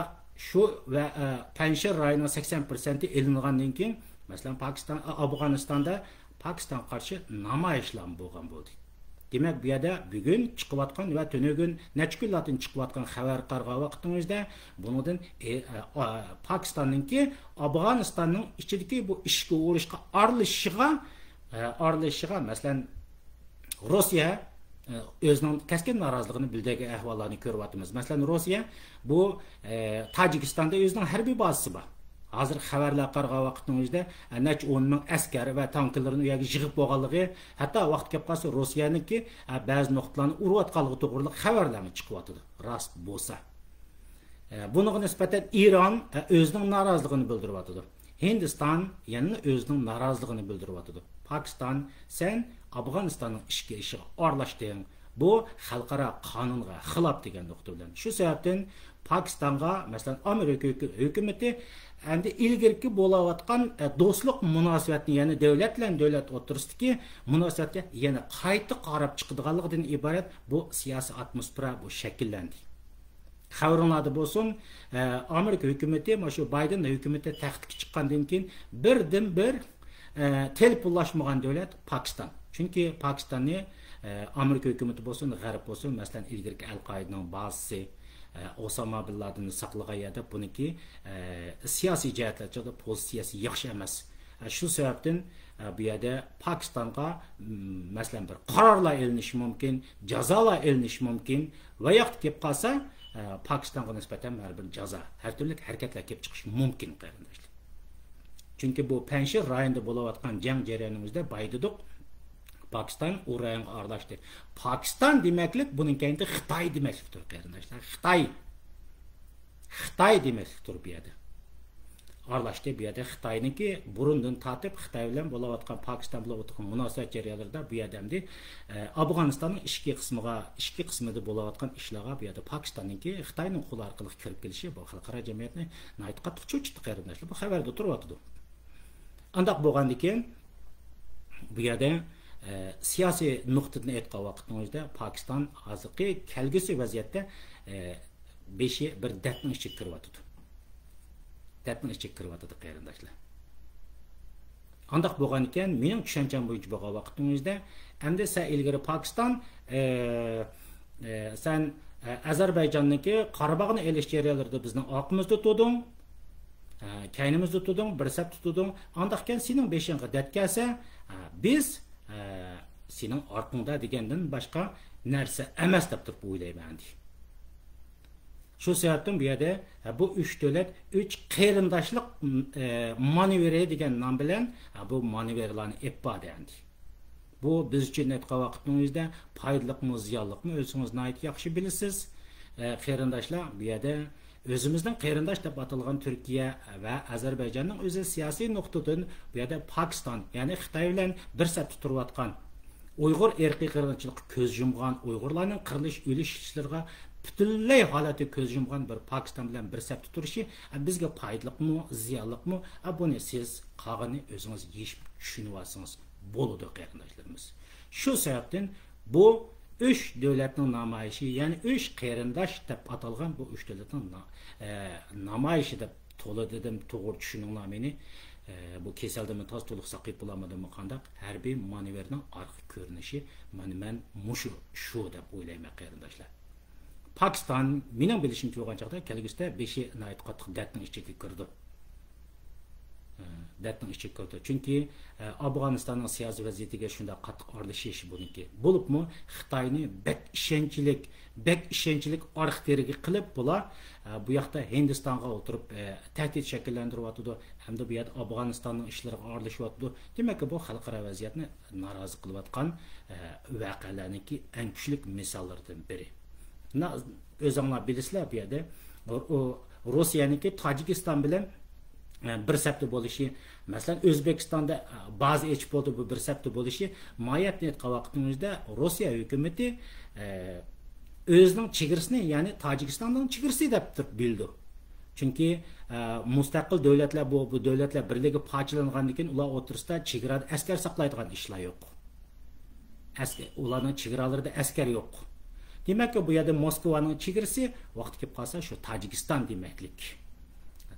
شۇ ۋە، ئە، پەنجشىر رايونىنىڭ سەكسەن پىرسەنتى ئېلىنغاندىن كېيىن، مەسىلەن، پاكىستان، ئا، ئافغانىستاندا پاكىستانغا قارشى نامايىشلارمۇ بولغان بولدى. دېمەك، بۇ يەردە بۈگۈن چىقىۋاتقان ۋە تۈنۈگۈن نەچچە كۈنلاردىن چىقىۋاتقان خەۋەر قارىغان ۋاقتىڭىزدا، بۇنىڭدىن، ئى، ئە، ئا، پاكىستاننىڭكى ئافغانىستاننىڭ ئىچىدىكى بۇ ئىچكى ئۇرۇشقا ئارىلىشىشىغا، ئە، ئارىلىشىشىغا، مەسىلەن، روسىيە، ئە، ئۆزىنىڭ كەسكىن نارازىلىقىنى بىلدۈرگەن ئەھۋاللارنى كۆرۈۋاتىمىز. مەسىلەن، روسىيە بۇ، ئە، تاجىكىستاندا ئۆزىنىڭ ھەربىي بازىسى بار. ھازىر خەۋەرلەرگە قارىغان ۋاقىتنىڭ ئۆزىدە، ئە، نەچچە ئون مىڭ ئەسكەر ۋە تانكىلىرىنى ئۇ يەرگە يىغىپ بولغانلىقى، ھەتتا ۋاقتى كەپ قالسا روسىيەنىڭكى، ئە، بەزى نۇقتىلارنى ئۇرۇۋاتقانلىقى توغرىلىق خەۋەرلەرمۇ چىقىۋاتىدۇ، راست بولسا. ئە، بۇنىڭغا نىسبەتەن ئىران، ئە، ئۆزىنىڭ نارازىلىقىنى بىلدۈرۈۋاتىدۇ. ھىندىستان يەنىلا ئۆزىنىڭ نارازىلىقىنى بىلدۈرۈۋاتىدۇ. پاكىستان، سەن ئافغانىستاننىڭ ئىچكى ئىشىغا ئارىلاشتىڭ. بۇ خەلقئارا قانۇنغا خىلاپ دېگەن نۇقتا بىلەن. شۇ سەۋەبتىن پاكىستانغا، مەسىلەن، ئامېرىكا ھۆكۈ-، ھۆكۈمىتى ئەمدى ئىلگىرىكى بولاۋاتقان، ئە، دوستلۇق مۇناسىۋەتنى، يەنى دۆلەت بىلەن دۆلەت ئوتتۇرىسىدىكى مۇناسىۋەتكە يەنە قايتا قاراپ چىقىدىغانلىقىدىن ئىبارەت بۇ سىياسىي ئاتموسفېرا بۇ شەكىللەندى. خەۋىرىڭلاردا بولسۇن، ئە، ئامېرىكا ھۆكۈمىتى، مانا شۇ بايدېن ھۆكۈمىتى تەختكە چىققاندىن كېيىن بىردىنبىر، ئە، تېلېفونلاشمىغان دۆلەت پاكىستان. چۈنكى پاكىستاننى، ئە، ئامېرىكا ھۆكۈمىتى بولسۇن، غەرب بولسۇن، مەسىلەن، ئىلگىرىكى ئەل قائىدىنىڭ بازىسى، ئە، ئوساما بىن لادىننى ساقلىغان يەردە بۇنىڭكى، ئە، سىياسىي جەھەتلەر چاغدا پوزىتسىيەسى ياخشى ئەمەس. ئە، شۇ سەۋەبتىن، ئە، بۇ يەردە پاكىستانغا، م، مەسىلەن، بىر قارارلار ئېلىنىشى مۇمكىن، جازالار ئېلىنىشى مۇمكىن ۋە ياقتا كېلىپ قالسا، ئە، پاكىستانغا نىسبەتەن بىر جازا، ھەر تۈرلۈك ھەرىكەتلەر كېلىپ چىقىشى مۇمكىن، قېرىنداشلار. چۈنكى بۇ پەنجشىر رايونىدا بولۇۋاتقان جەڭ جەريانىمىزدا بايدىدۇق، پاكىستان ئۇ رايونغا ئارىلاشتى. پاكىستان دېمەكلىك بۇنىڭ كەينىدە خىتاي دېمەكلىكتۇر، قېرىنداشلار. خىتاي. خىتاي دېمەكلىكتۇر بۇ يەردە. ئارىلاشتى بۇ يەردە. خىتاينىڭكى بۇرۇندىن تارتىپ خىتاي بىلەن بولۇۋاتقان، پاكىستان بىلەن بولۇۋاتقان مۇناسىۋەت جەريانلىرىدا بۇ يەردە ئەمدى، ئە، ئافغانىستاننىڭ ئىچكى قىسمىغا، ئىچكى قىسمىدا بولۇۋاتقان ئىشلارغا بۇ يەردە پاكىستاننىڭكى خىتاينىڭ قولى ئارقىلىق كىرىپ كېلىشى بۇ خەلقئارا جەمئىيەتنى ناھايىتى قاتتىق چۆچۈتتى، قېرىنداشلار. بۇ خەۋەردە تۇرۇۋاتىدۇ. ئانداق بولغاندىكىن، بۇ يەردە، ئە، سىياسىي نۇقتىدىن ئېيتقان ۋاقتىڭىزدا، پاكىستان ھازىرقى كەلگۈسى ۋەزىيەتتە، ئە، بېشى بىر دەردنىڭ ئىچىگە كىرىۋاتىدۇ. دەردنىڭ ئىچىگە كىرىۋاتىدۇ، قېرىنداشلار. ئانداق بولغان ئىكەن، مېنىڭ چۈشەنچەم بويىچە بولغان ۋاقتىڭىزدا، ئەمدى سەن ئىلگىرى پاكىستان، ئە، ئە، سەن، ئە، ئەزەربەيجاننىڭكى قاراباغنى ئېلىش جەريانلىرىدا بىزنىڭ ئارقىمىزدا تۇردۇڭ، ئە، كەينىمىزدە تۇردۇڭ، بىر سەپتە تۇردۇڭ. ئانداقكەن سېنىڭ بېشىڭغا دەرد كەلسە، ئە، بىز، ئە، سېنىڭ ئارقىڭدا دېگەندىن باشقا نەرسە ئەمەس دەپ تۇرۇپ ئويلايمەن، دېدى. شۇ سەۋەبتىن بۇ يەردە، ھە، بۇ ئۈچ دۆلەت ئۈچ قېرىنداشلىق، ئە، مانېۋىرى دېگەن نام بىلەن، ھە، بۇ مانېۋىرلارنى ئېلىپ باردى ئەمدى. بۇ بىز ئۈچۈن ئېيتقان ۋاقىتنىڭ ئۆزىدە پايدىلىقمۇ، زىيانلىقمۇ ئۆزىڭىز ناھايىتى ياخشى بىلىسىز. ئە، قېرىنداشلار، بۇ يەردە ئۆزىمىزنىڭ قېرىنداش دەپ ئاتالغان تۈركىيە ۋە ئەزەربەيجاننىڭ ئۆزى سىياسىي نۇقتىدىن بۇ يەردە پاكىستان، يەنى خىتاي بىلەن بىر سەپتە تۇرۇۋاتقان، ئۇيغۇر ئىرقىي قىرغىنچىلىققا كۆز يۇمغان، ئۇيغۇرلارنىڭ قىرىلىش، ئۆلۈش ئىشلىرىغا پۈتۈنلەي ھالەتتە كۆز يۇمغان بىر پاكىستان بىلەن بىر سەپتە تۇرۇشى، ئە، بىزگە پايدىلىقمۇ، زىيانلىقمۇ؟ ئە، بۇنى سىز قالغىنى ئۆزىڭىز يېشىپ چۈشىنىۋالسىڭىز بولىدۇ، قېرىنداشلىرىمىز. شۇ سەۋەبتىن بۇ ئۈچ دۆلەتنىڭ نامايىشى، يەنى ئۈچ قېرىنداش دەپ ئاتالغان بۇ ئۈچ دۆلەتنىڭ نا-، ئە، نامايىشى دەپ تولا دېدىم، توغرا چۈشىنىڭلار مېنى. ئە، بۇ كېسەلدىنمۇ تاز تولۇق ساقىيىپ بولالمىدىممۇ قانداق؟ ھەربىي مانېۋىرنىڭ ئارقا كۆرۈنۈشى، مانا مەن مۇشۇ، شۇ دەپ ئويلايمەن، قېرىنداشلار. پاكىستان، مېنىڭ بىلىشىمچە بولغان چاغدا كەلگۈسىدە بېشى ناھايىتى قاتتىق دەردنىڭ ئىچىگە كىرىدۇ. ئە، دەردنىڭ ئىچىگە كىرىدۇ. چۈنكى، ئە، ئافغانىستاننىڭ سىياسىي ۋەزىيىتىگە شۇنداق قاتتىق ئارىلىشىش بۇنىڭكى. بولۇپمۇ خىتاينى بەك ئىشەنچلىك، بەك ئىشەنچلىك ئارخا تېرىگە قىلىپ بۇلار، ئە، بۇ ياقتا ھىندىستانغا ئولتۇرۇپ، ئە، تەھدىت شەكىللەندۈرۈۋاتىدۇ. ھەمدە بۇ يەردە ئافغانىستاننىڭ ئىشلىرىغا ئارىلىشىۋاتىدۇ. دېمەككى، بۇ خەلقئارا ۋەزىيەتنى نارازى قىلىۋاتقان، ئە، ۋەقەلەرنىڭكى ئەڭ كۈچلۈك مىساللىرىدىن بىرى. مانا، ئۆزۈڭلار بىلىسىلەر، بۇ يەردە ئۇ، ئۇ، روسىيەنىڭكى تاجىكىستان بىلەن، ئە، بىر سەپتە بولۇشى، مەسىلەن، ئۆزبېكىستاندا، ئە، بازا ئېچىپ بولدى، بۇ بىر سەپتە بولۇشى، ماھىيەتنى ئېيتقان ۋاقتىمىزدا روسىيە ھۆكۈمىتى، ئە، ئۆزىنىڭ چېگرىسىنى، يەنى تاجىكىستاننىڭ چېگرىسى دەپ تۇرۇپ بىلىدۇ. چۈنكى، ئە، مۇستەقىل دۆلەتلەر، بۇ، بۇ دۆلەتلەر بىرلىكى پارچىلانغاندىن كېيىن ئۇلار ئوتتۇرىسىدا چېگرادا ئەسكەر ساقلايدىغان ئىشلار يوق. ئەسكەر، ئۇلارنىڭ چېگرالىرىدا ئەسكەر يوق. دېمەككى، بۇ يەردە موسكۋانىڭ چېگرىسى ۋاقتى كېلىپ قالسا شۇ تاجىكىستان دېمەكلىك.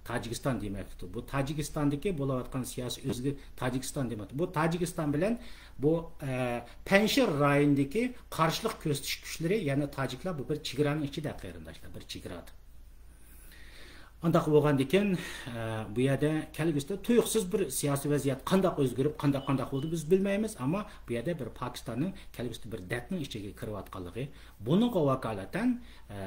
تاجىكىستان دېمەكلىكتۇر. بۇ تاجىكىستاندىكى بولۇۋاتقان سىياسىي ئۆزگە-، تاجىكىستان دېمەكتە. بۇ تاجىكىستان بىلەن بۇ، ئە، پەنجشىر رايونىدىكى قارشىلىق كۆرسىتىش كۈچلىرى، يەنى تاجىكلار بۇ بىر چېگرانىڭ ئىچىدە، قېرىنداشلار، بىر چېگرادا. ئانداق بولغاندىكىن، ئە، بۇ يەردە كەلگۈسىدە تۇيۇقسىز بىر سىياسىي ۋەزىيەت قانداق ئۆزگىرىپ، قانداق، قانداق بولدى، بىز بىلمەيمىز. ئەمما بۇ يەردە بىر پاكىستاننىڭ كەلگۈسىدە بىر دەردنىڭ ئىچىگە كىرىۋاتقانلىقى، بۇنىڭغا ۋاكالىتەن، ئە،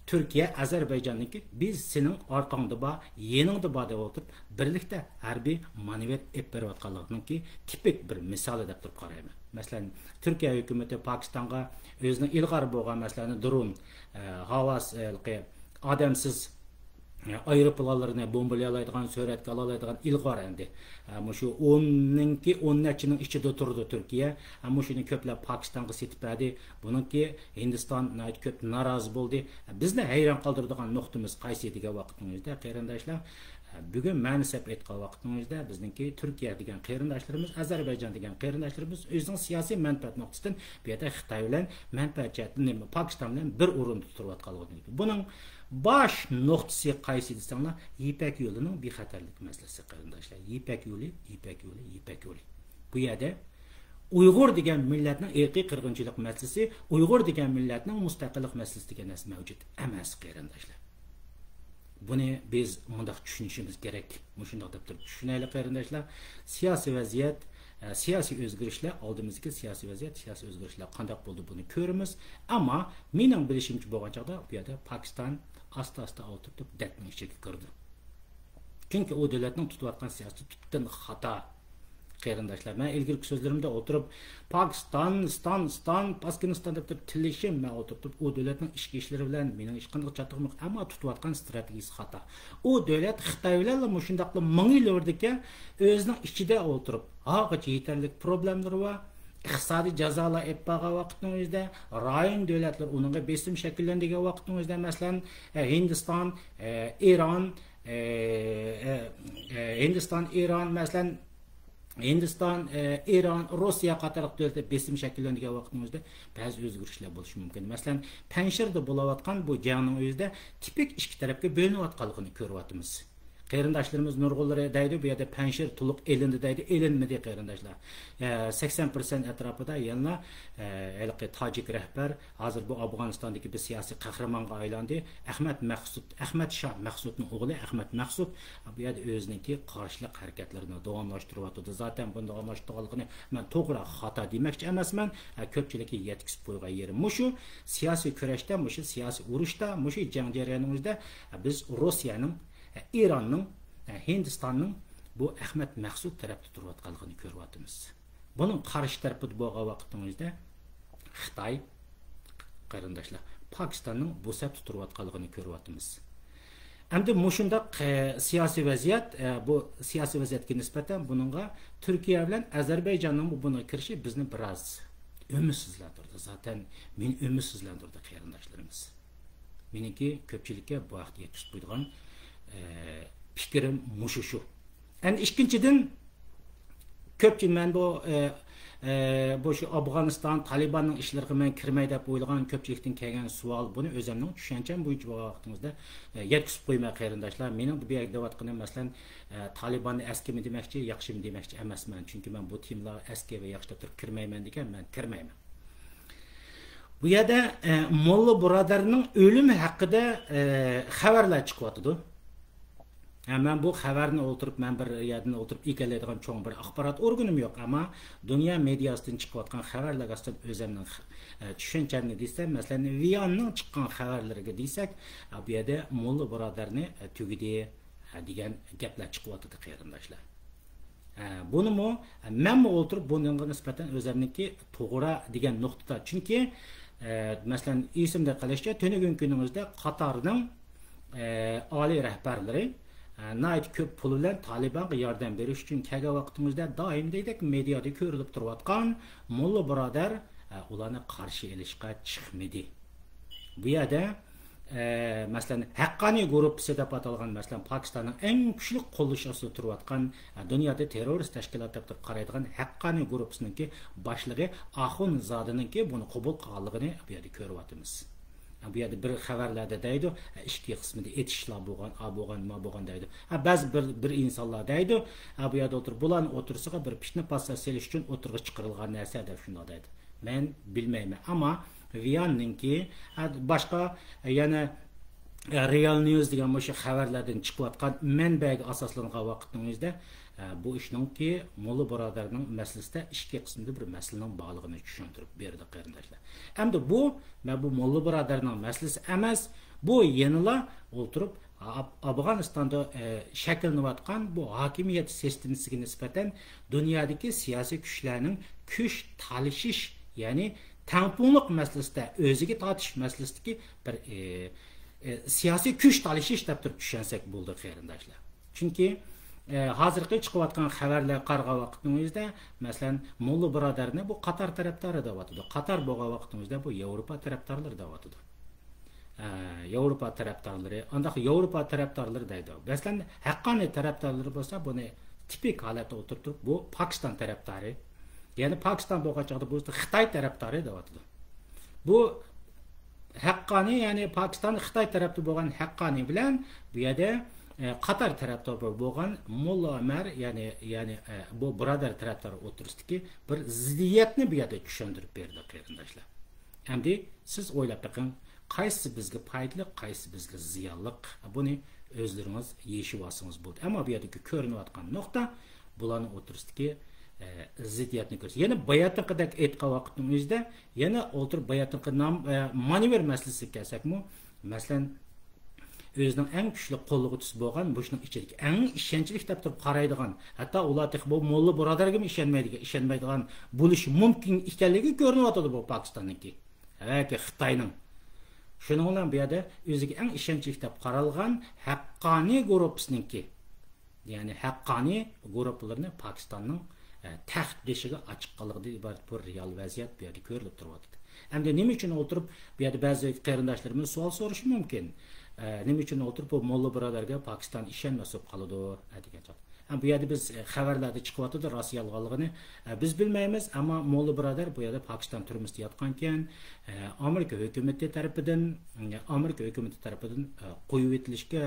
تۈركىيە، ئەزەربەيجاننىڭكى، بىز سېنىڭ ئارقاڭدا بار، يېنىڭدا بار دەپ ئولتۇرۇپ، بىرلىكتە ھەربىي مانېۋىر ئېلىپ بېرىۋاتقانلىقىنىڭكى تىپىك بىر مىسالى دەپ تۇرۇپ قارايمەن. مەسىلەن، تۈركىيە ھۆكۈمىتى پاكىستانغا ئۆزىنىڭ ئىلغار بولغان، مەسىلەن، درون، ئە، ھاۋاس، ھېلىقى ئادەمسىز ئايروپىلانلىرىنى بومبىلايالايدىغان، سۈرەتكە ئالالايدىغان ئىلغار ئەمدى. مۇشۇ ئوننىڭكى، ئون نەچچىنىڭ ئىچىدە تۇرىدۇ تۈركىيە. مۇشۇنى كۆپلەپ پاكىستانغا سېتىپ بەردى. بۇنىڭكى ھىندىستان ناھايىتى كۆپ نارازى بولدى. بىزنى ھەيران قالدۇرىدىغان نۇقتىمىز قايسى دېگەن ۋاقىتنىڭ ئۆزىدە، قېرىنداشلار، بۈگۈن مەنىسەپ ئېيتقان ۋاقىتنىڭ ئۆزىدە بىزنىڭكى تۈركىيە دېگەن قېرىنداشلىرىمىز، ئەزەربەيجان دېگەن قېرىنداشلىرىمىز ئۆزىنىڭ سىياسىي مەنپەئەت نۇقتىسىدىن بۇ يەردە خىتاي بىلەن مەنپەئەت جەھەتتىن نېمە، پاكىستان بىلەن بىر ئورۇندا تۇرۇۋاتقانلىقىنى. بۇنىڭ باش نۇقتىسى قايسى دېسەڭلار، يىپەك يولىنىڭ بىخەتەرلىك مەسىلىسى، قېرىنداشلار. يىپەك يولى، يىپەك يولى، يىپەك يولى. بۇ يەردە ئۇيغۇر دېگەن مىللەتنىڭ ئىرقىي قىرغىنچىلىق مەسىلىسى، ئۇيغۇر دېگەن مىللەتنىڭ مۇستەقىللىق مەسىلىسى دېگەن نەرسە مەۋجۇت ئەمەس، قېرىنداشلار. بۇنى بىز مۇنداق چۈشىنىشىمىز كېرەك. مۇشۇنداق دەپ تۇرۇپ چۈشىنەيلى، قېرىنداشلار. سىياسىي ۋەزىيەت، ئە، سىياسىي ئۆزگىرىشلەر، ئالدىمىزدىكى سىياسىي ۋەزىيەت، سىياسىي ئۆزگىرىشلەر قانداق بولىدۇ، بۇنى كۆرىمىز. ئەمما مېنىڭ بىلىشىمچە بولغان چاغدا بۇ يەردە پاكىستان ئاستا-ئاستا ئولتۇرۇپ دەردنىڭ ئىچىگە كىرىدۇ. چۈنكى ئۇ دۆلەتنىڭ تۇتۇۋاتقان سىياسىتى تۈپتىن خاتا. قېرىنداشلار، مەن ئىلگىرىكى سۆزلىرىمدە ئولتۇرۇپ، پاكىستان، ستان، ستان، پاسكىنىستان دەپ تۇرۇپ تىللىشىم، مەن ئولتۇرۇپ ئۇ دۆلەتنىڭ ئىچكى ئىشلىرى بىلەن مېنىڭ ھېچقانداق چاتىقىم يوق، ئەمما تۇتۇۋاتقان ئىستراتېگىيىسى خاتا. ئۇ دۆلەت خىتاي بىلەنلا مۇشۇنداقلا مېڭىۋېرىدىكەن، ئۆزىنىڭ ئىچىدە ئولتۇرۇپ، ھازىرغىچە يېتەرلىك پروبلېمىلىرى بار. ئىقتىسادىي جازالار ئېلىپ بارغان ۋاقىتنىڭ ئۆزىدە، رايون دۆلەتلىرى ئۇنىڭغا بېسىم شەكىللەندۈرگەن ۋاقىتنىڭ ئۆزىدە، مەسىلەن، ئە، ھىندىستان، ئە، ئىران، ئە، ئە، ئە، ھىندىستان، ئىران، مەسىلەن، ھىندىستان، ئە، ئىران، روسىيە قاتارلىق دۆلەتلەر بېسىم شەكىللەندۈرگەن ۋاقىتنىڭ ئۆزىدە بەزى ئۆزگىرىشلەر بولۇشى مۇمكىن. مەسىلەن، پەنجشىردا بولۇۋاتقان بۇ جەڭنىڭ ئۆزىدە تىپىك ئىككى تەرەپكە بۆلۈنۈۋاتقانلىقىنى كۆرۈۋاتىمىز. قېرىنداشلىرىمىز نۇرغۇنلىرى دەيدۇ، بۇ يەردە پەنجشىر تولۇق ئېلىندى دەيدۇ. ئېلىنمىدى، قېرىنداشلار. ئە، سەكسەن پىرسەنت ئەتراپىدا يەنىلا، ئە، ھېلىقى تاجىك رەھبەر، ھازىر بۇ ئافغانىستاندىكى بىر سىياسىي قەھرىمانغا ئايلاندى. ئەخمەت مەخسۇت، ئەخمەت شاھ مەخسۇتنىڭ ئوغلى ئەخمەت مەخسۇت بۇ يەردە ئۆزىنىڭكى قارشىلىق ھەرىكەتلىرىنى داۋاملاشتۇرۇۋاتىدۇ. زاتەن بۇنى داۋاملاشتۇرغانلىقىنى مەن توغرا، خاتا دېمەكچى ئەمەسمەن. ئە، كۆپچىلىككە يەتكۈزۈپ قويغان يېرىم مۇشۇ سىياسىي كۈرەشتە، مۇشۇ سىياسىي ئۇرۇشتا، مۇشۇ جەڭ جەريانىنىڭ ئۆزىدە، ئە، بىز روسىيەنىڭ، ئە، ئىراننىڭ، ئە، ھىندىستاننىڭ بۇ ئەخمەت مەخسۇت تەرەپتە تۇرۇۋاتقانلىقىنى كۆرۈۋاتىمىز. بۇنىڭ قارشى تەرىپىدە بولغان ۋاقىتنىڭ ئۆزىدە خىتاي، قېرىنداشلار، پاكىستاننىڭ بۇ سەپتە تۇرۇۋاتقانلىقىنى كۆرۈۋاتىمىز. ئەمدى مۇشۇنداق، ئە، سىياسىي ۋەزىيەت، ئە، بۇ سىياسىي ۋەزىيەتكە نىسبەتەن بۇنىڭغا تۈركىيە بىلەن ئەزەربەيجاننىڭمۇ بۇنىڭغا كىرىشى بىزنى بىراز ئۈمىدسىزلەندۈردى. زاتەن مېنى ئۈمىدسىزلەندۈردى، قېرىنداشلىرىمىز. مېنىڭكى كۆپچىلىككە بۇ ھەقتە يەتكۈزۈپ قويىدىغان، ئە، پىكرىم مۇشۇ شۇ. ئەمدى ئىككىنچىدىن، كۆپچىلىك مەن بۇ، ئە، ئە، بۇ شۇ ئافغانىستان، تالىباننىڭ ئىشلىرىغا مەن كىرمەي دەپ ئويلىغان كۆپچىلىكتىن كەلگەن سوئال، بۇنى ئۆزۈمنىڭ چۈشەنچەم بويىچە بولغان ۋاقتىڭىزدا، ئە، يەتكۈزۈپ قويماي، قېرىنداشلار. مېنىڭ بۇ يەردە دەۋاتقىنىم، مەسىلەن، ئە، تالىباننى ئەسكىمۇ دېمەكچى، ياخشىمۇ دېمەكچى ئەمەسمەن. چۈنكى مەن بۇ تېمىلارغا ئەسكى ۋە ياخشى دەپ تۇرۇپ كىرمەيمەن دېگەن، مەن كىرمەيمەن. بۇ يەردە، ئە، موللا بۇرادەرنىڭ ئۆلۈمى ھەققىدە، ئە، خەۋەرلەر چىقىۋاتىدۇ. ھە، مەن بۇ خەۋەرنى ئولتۇرۇپ، مەن بىر يەردىن ئولتۇرۇپ ئىگىلەيدىغان چوڭ بىر ئاخبارات ئورگىنىم يوق. ئەمما دۇنيا مېدىياسىدىن چىقىۋاتقان خەۋەرلەرگە ئاستىدا ئۆزۈمنىڭ، ئە، چۈشەنچەمنى دېسەم، مەسىلەن، ۋىياننىڭ چىققان خەۋەرلىرىگە دېسەك، ئە، بۇ يەردە موللا بۇرادەرنى، ئە، تۈگىدى، ئە، دېگەن گەپلەر چىقىۋاتىدۇ، قېرىنداشلار. ئە، بۇنىمۇ، ئە، مەنمۇ ئولتۇرۇپ بۇنىڭغا نىسبەتەن ئۆزۈمنىڭكى توغرا دېگەن نۇقتىدا. چۈنكى، ئە، مەسىلەن، ئېسىمدە قېلىشىچە، تۈنۈگۈنكى كۈنىمىزدە قاتارنىڭ، ئە، ئالىي رەھبەرلىرى، ئە، ناھايىتى كۆپ پۇل بىلەن تالىبانغا ياردەم بېرىش ئۈچۈن كەلگەن ۋاقتىمىزدا دائىم دېگۈدەك مېدىيادا كۆرۈلۈپ تۇرۇۋاتقان موللا بۇرادەر، ئە، ئۇلارنى قارشى ئېلىشقا چىقمىدى. بۇ يەردە، ئە، مەسىلەن، ھەققانىي گۇرۇپپىسى دەپ ئاتالغان، مەسىلەن، پاكىستاننىڭ ئەڭ كۈچلۈك قوللىشى ئاستىدا تۇرۇۋاتقان، ئە، دۇنيادا تېررورىست تەشكىلات دەپ تۇرۇپ قارايدىغان ھەققانىي گۇرۇپپىسىنىڭكى باشلىقى ئاخۇنزادىنىڭكى بۇنى قوبۇل قىلغانلىقىنى بۇ يەردە كۆرۈۋاتىمىز. ئە، بۇ يەردە بىر خەۋەرلەردە دەيدۇ، ئە، ئىچكى قىسمىدا ئېتىشلار بولغان، ئا بولغان، ما بولغان دەيدۇ. ئە، بەزى بىر، بىر ئىنسانلار دەيدۇ، ئە، بۇ يەردە ئولتۇرۇپ، بۇلارنى ئوتتۇرىسىغا بىر پىتنە پاسات سېلىش ئۈچۈن ئوتتۇرىغا چىقىرىلغان نەرسە دەپ شۇنداق دەيدۇ. مەن بىلمەيمەن. ئەمما ۋىياننىڭكى، ھە، باشقا، يەنە، ھە، رېئال نيۇز دېگەن مۇشۇ خەۋەرلەردىن چىقىۋاتقان مەنبەگە ئاساسلانغان ۋاقىتنىڭ ئۆزىدە، ھە، بۇ ئىشنىڭكى موللا بۇرادەرنىڭ مەسىلىسىدە ئىككى قىسىمدا بىر مەسىلىنىڭ بارلىقىنى چۈشەندۈرۈپ بېرىدۇ، قېرىنداشلار. ئەمدى بۇ، مەن بۇ موللا بۇرادەرنىڭ مەسىلىسى ئەمەس، بۇ يەنىلا ئولتۇرۇپ ئاپ-، ئافغانىستاندا، ئە، شەكىللىنىۋاتقان بۇ ھاكىمىيەت سىستېمىسىگە نىسبەتەن دۇنيادىكى سىياسىي كۈچلەرنىڭ كۈچ تالىشىش، يەنى تەڭپۇڭلۇق مەسىلىسىدە، ئۆزىگە تارتىش مەسىلىسىدىكى بىر، ئە، ئە، سىياسىي كۈچ تالىشىش دەپ تۇرۇپ چۈشەنسەك بولدى، قېرىنداشلار. چۈنكى، ئە، ھازىرقى چىقىۋاتقان خەۋەرلەرگە قارىغان ۋاقىتنىڭ ئۆزىدە، مەسىلەن، موللا بۇرادەرنى بۇ قاتار تەرەپدارى دەۋاتىدۇ. قاتار بولغان ۋاقىتنىڭ ئۆزىدە بۇ ياۋروپا تەرەپدارلىرى دەۋاتىدۇ. ئە، ياۋروپا تەرەپدارلىرى، ئانداق ياۋروپا تەرەپدارلىرى دەيدۇ. مەسىلەن، ھەققانىي تەرەپدارلىرى بولسا بۇنى تىپىك ھالەتتە ئولتۇرۇپ تۇرۇپ، بۇ پاكىستان تەرەپدارى. يەنى پاكىستان بولغان چاغدا بۇ خىتاي تەرەپدارى دەۋاتىدۇ. بۇ ھەققانىي، يەنى پاكىستان خىتاي تەرەپتە بولغان ھەققانىي بىلەن بۇ يەردە، ئە، قاتار تەرەپتە بولغان موللا ئۆمەر، يەنى، يەنى، ئە، بۇ بۇرادەر تەرەپدار ئوتتۇرىسىدىكى بىر زىددىيەتنى بۇ يەردە چۈشەندۈرۈپ بەردى، قېرىنداشلار. ئەمدى سىز ئويلاپ بېقىڭ، قايسىسى بىزگە پايدىلىق، قايسىسى بىزگە زىيانلىق؟ بۇنى ئۆزلىرىڭىز يېشىۋالسىڭىز بولدى. ئەمما بۇ يەردىكى كۆرۈنۈۋاتقان نۇقتا بۇلارنىڭ ئوتتۇرىسىدىكى، ئە، زىددىيەتنى كۆرسىتىدۇ. يەنە باياتىنقىدەك ئېيتقان ۋاقىتنىڭ ئۆزىدە يەنە ئولتۇرۇپ باياتىنقى نام-، ئە، مانېۋىر مەسىلىسىگە كەلسەكمۇ، مەسىلەن، ئۆزىنىڭ ئەڭ كۈچلۈك قوللىغۇچىسى بولغان، مۇشۇنىڭ ئىچىدىكى ئەڭ ئىشەنچلىك دەپ تۇرۇپ قارايدىغان، ھەتتا ئۇلار تېخى بۇ موللا بۇرادەرگىمۇ ئىشەنمەيدىغان، ئىشەنمەيدىغان بولۇشى مۇمكىن ئىكەنلىكى كۆرۈنۈۋاتىدۇ بۇ پاكىستاننىڭكى. ھەكى خىتاينىڭ. شۇنىڭ بىلەن بۇ يەردە ئۆزىگە ئەڭ ئىشەنچلىك دەپ قارالغان ھەققانىي گۇرۇپپىسىنىڭكى، يەنى ھەققانىي گۇرۇپپىلىرىنى پاكىستاننىڭ، ئە، تەخت بېشىغا ئاچىققانلىقىدىن ئىبارەت بىر رېئال ۋەزىيەت بۇ يەردە كۆرۈلۈپ تۇرۇۋاتىدۇ. ئەمدى نېمە ئۈچۈن ئولتۇرۇپ، بۇ يەردە بەزى قېرىنداشلىرىمىز سوئال سورىشى مۇمكىن. ئە، نېمە ئۈچۈن ئولتۇرۇپ بۇ موللا بۇرادەرگە پاكىستان ئىشەنمەس بولۇپ قالىدۇ، ئە، دېگەن سوئال. ھە، بۇ يەردە بىز، ئە، خەۋەرلەردە چىقىۋاتىدۇ، راست يالغانلىقىنى، ئە، بىز بىلمەيمىز، ئەمما موللا بۇرادەر بۇ يەردە پاكىستان تۈرمىسىدە ياتقانكەن، ئە، ئامېرىكا ھۆكۈمىتى تەرىپىدىن، ئە، ئامېرىكا ھۆكۈمىتى تەرىپىدىن، ئە، قويۇۋېتىلىشكە،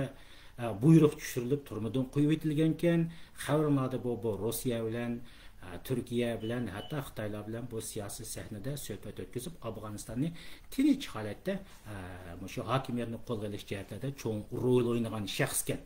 ئە، بۇيرۇق چۈشۈرۈلۈپ، تۈرمىدىن قويۇۋېتىلگەنكەن، خەۋىرىڭلاردا بۇ، بۇ روسىيە بىلەن، ئە، تۈركىيە بىلەن، ھەتتا خىتايلار بىلەن بۇ سىياسىي سەھنىدە سۆھبەت ئۆتكۈزۈپ، ئافغانىستاننى تىنچ ھالەتتە، ئە، مۇشۇ ھاكىمىيەتنى قولغا ئېلىش جەھەتلەردە چوڭ رول ئوينىغان شەخسكەن.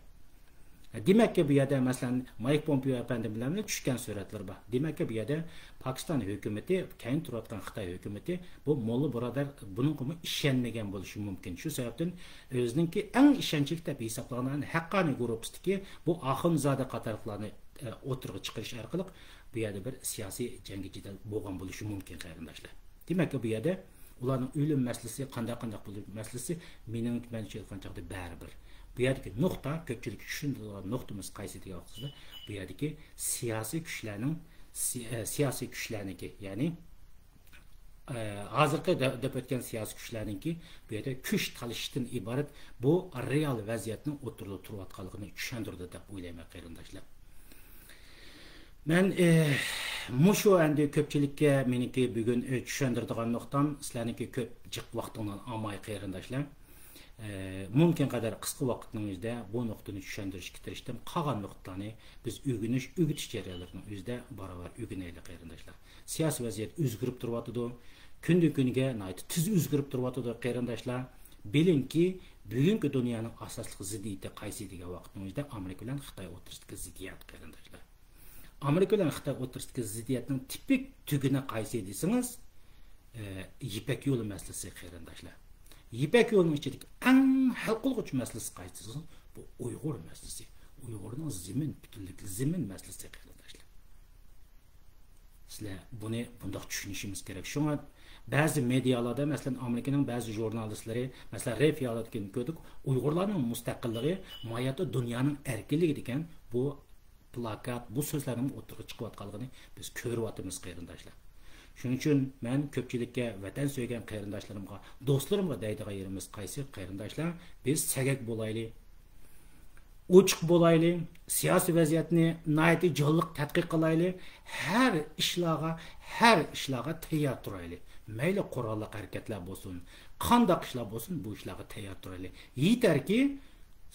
دېمەككى، بۇ يەردە، مەسىلەن، مايك پومپېئو ئەپەندى بىلەن چۈشكەن سۈرەتلىرى بار. دېمەككى، بۇ يەردە پاكىستان ھۆكۈمىتى، كەينىدە تۇرۇۋاتقان خىتاي ھۆكۈمىتى بۇ موللا بۇرادەر بۇنىڭغىمۇ ئىشەنمىگەن بولۇشى مۇمكىن. شۇ سەۋەبتىن ئۆزىنىڭكى ئەڭ ئىشەنچلىك دەپ ھېسابلانغان ھەققانىي گۇرۇپپىسىدىكى بۇ ئاخۇنزادە قاتارلىقلارنى، ئە، ئوتتۇرىغا چىقىرىش ئارقىلىق بۇ يەردە بىر سىياسىي جەڭگى جېدەل بولغان بولۇشى مۇمكىن، قېرىنداشلار. دېمەك، بۇ يەردە ئۇلارنىڭ ئۆلۈم مەسىلىسى، قانداق، قانداق بولۇش مەسىلىسى، مېنىڭ، مەن ئېيتقان چاغدا بەرىبىر. بۇ يەردىكى نۇقتا، كۆپچىلىك چۈشىنىدىغان نۇقتىمىز قايسى دېگەن ۋاقتىمىزدا، بۇ يەردىكى سىياسىي كۈچلەرنىڭ، سى-، ئە، سىياسىي كۈچلەرنىڭكى، يەنى، ئە، ھازىرقى دە-، دەپ ئۆتكەن سىياسىي كۈچلەرنىڭكى بۇ يەردە كۈچ تالىشىشتىن ئىبارەت بۇ رېئال ۋەزىيەتنىڭ ئوتتۇرىدا تۇرۇۋاتقانلىقىنى چۈشەندۈرىدۇ دەپ ئويلايمەن، قېرىنداشلار. مەن، ئى، مۇشۇ ئەمدى كۆپچىلىككە مېنىڭكى بۈگۈن، ئى، چۈشەندۈرىدىغان نۇقتام، سىلەرنىڭكى كۆپ جىق ۋاقتىڭلارنى ئالماي، قېرىنداشلار. ئى، مۇمكىن قەدەر قىسقا ۋاقىتنىڭ ئۆزىدە بۇ نۇقتىنى چۈشەندۈرۈشكە تىرىشتىم. قالغان نۇقتىلارنى بىز ئۆگىنىش، ئۆگىتىش جەريانلىرىنىڭ ئۆزىدە بارىبىر ئۆگىنەيلى، قېرىنداشلار. سىياسىي ۋەزىيەت ئۆزگىرىپ تۇرۇۋاتىدۇ. كۈندىن كۈنگە ناھايىتى تېز ئۆزگىرىپ تۇرۇۋاتىدۇ، قېرىنداشلار. بىلىڭكى، بۈگۈنكى دۇنيانىڭ ئاساسلىق زىددىيىتى قايسى دېگەن ۋاقىتنىڭ ئۆزىدە ئامېرىكا بىلەن خىتاي ئوتتۇرىسىدىكى زىددىيەت، قېرىنداشلار. ئامېرىكا بىلەن خىتاي ئوتتۇرىسىدىكى زىددىيەتنىڭ تىپىك تۈگۈنى قايسى دېسىڭىز، ئە، يىپەك يولى مەسىلىسى، قېرىنداشلار. يىپەك يولىنىڭ ئىچىدىكى ئەڭ ھەل قىلغۇچ مەسىلىسى قايسى دېسىڭىز، بۇ ئۇيغۇر مەسىلىسى. ئۇيغۇرنىڭ زېمىن پۈتۈنلۈك، زېمىن مەسىلىسى، قېرىنداشلار. سىلەر بۇنى بۇنداق چۈشىنىشىمىز كېرەك. شۇڭا بەزى مېدىيالاردا، مەسىلەن، ئامېرىكىنىڭ بەزى ژۇرنالىستلىرى، مەسىلەن، رېفىيالاردا كۆردۇق، ئۇيغۇرلارنىڭ مۇستەقىللىقى ماياتتا دۇنيانىڭ ئەركىنلىكى دېگەن بۇ پىلاكات، بۇ سۆزلەرنىڭ ئوتتۇرىغا چىقىۋاتقانلىقىنى بىز كۆرۈۋاتىمىز، قېرىنداشلار. شۇنىڭ ئۈچۈن مەن كۆپچىلىككە، ۋەتەن سۆيگەن قېرىنداشلىرىمغا، دوستلىرىمغا دەيدىغان يېرىمىز قايسى، قېرىنداشلار؟ بىز سەگەك بولايلى. ئوچۇق بولايلى، سىياسىي ۋەزىيەتنى ناھايىتى جانلىق تەتقىق قىلايلى، ھەر ئىشلارغا، ھەر ئىشلارغا تەييار تۇرايلى. مەيلى قوراللىق ھەرىكەتلەر بولسۇن، قانداق ئىشلار بولسۇن، بۇ ئىشلارغا تەييار تۇرايلى. يېتەركى،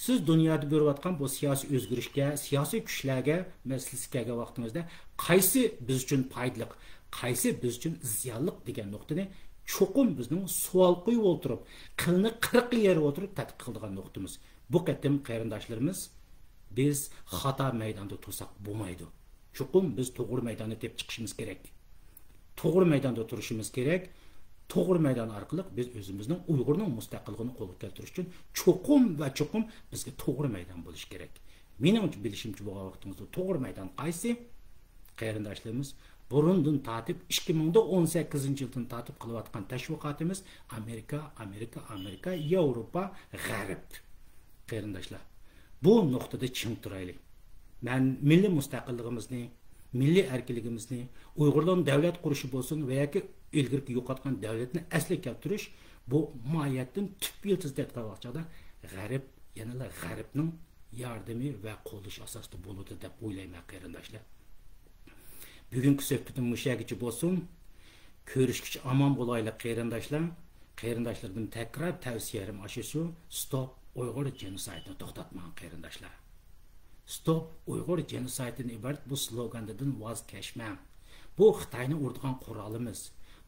سىز دۇنيادا كۆرۈۋاتقان بۇ سىياسىي ئۆزگىرىشكە، سىياسىي كۈچلەرگە مەسىلىسى كەلگەن ۋاقتىڭىزدا، قايسى بىز ئۈچۈن پايدىلىق، قايسى بىز ئۈچۈن زىيانلىق دېگەن نۇقتىنى چوقۇم بىزنىڭ سوئال قويۇپ ئولتۇرۇپ، قىلنى قىرىققا يېرىپ ئولتۇرۇپ تەتقىق قىلىدىغان نۇقتىمىز. بۇ قېتىم قېرىنداشلىرىمىز، بىز خاتا مەيداندا تۇرساق بولمايدۇ. چوقۇم بىز توغرا مەيداننى تېپىپ چىقىشىمىز كېرەك. توغرا مەيداندا تۇرۇشىمىز كېرەك. توغرا مەيدان ئارقىلىق بىز ئۆزىمىزنىڭ، ئۇيغۇرنىڭ مۇستەقىللىقىنى قولغا كەلتۈرۈش ئۈچۈن چوقۇم ۋە چوقۇم بىزگە توغرا مەيدان بولۇشى كېرەك. مېنىڭ بىلىشىمچە، بولغان ۋاقتىمىزدا توغرا مەيدان قايسى؟ قېرىنداشلىرىمىز، بۇرۇندىن تارتىپ، ئىككى مىڭ ئون سەككىزىنچى يىلدىن تارتىپ قىلىۋاتقان تەشۋىقاتىمىز ئامېرىكا، ئامېرىكا، ئامېرىكا، ياۋروپا، غەرب. قېرىنداشلار، بۇ نۇقتىدا چىڭ تۇرايلى. مەن مىللىي مۇستەقىللىقىمىزنى، مىللىي ئەركىنلىكىمىزنى، ئۇيغۇرلارنىڭ دۆلەت قۇرۇشى بولسۇن ۋە ياكى ئىلگىرىكى يوقاتقان دۆلەتنى ئەسلىگە كەلتۈرۈش، بۇ ماھىيەتتىن تۈپ يىلتىز دەپ قارىغان چاغدا غەرب، يەنىلا غەربنىڭ ياردىمى ۋە قوللىشى ئاساسىدا بولىدۇ دەپ ئويلايمەن، قېرىنداشلار. بۈگۈنكى سۆھبىتىم مۇشۇ يەرگىچە بولسۇن. كۆرۈشكىچە ئامان بولايلى، قېرىنداشلار. قېرىنداشلاردىن تەكرار تەۋسىيەم ئاشۇ شۇ، ستوپ ئۇيغۇر جېنوسايدنى توختاتماڭ، قېرىنداشلار. ستوپ ئۇيغۇر جېنوسايدتىن ئىبارەت بۇ سلوگاندىن ۋاز كەچمەڭ. بۇ خىتاينى ئۇرىدىغان قورالىمىز.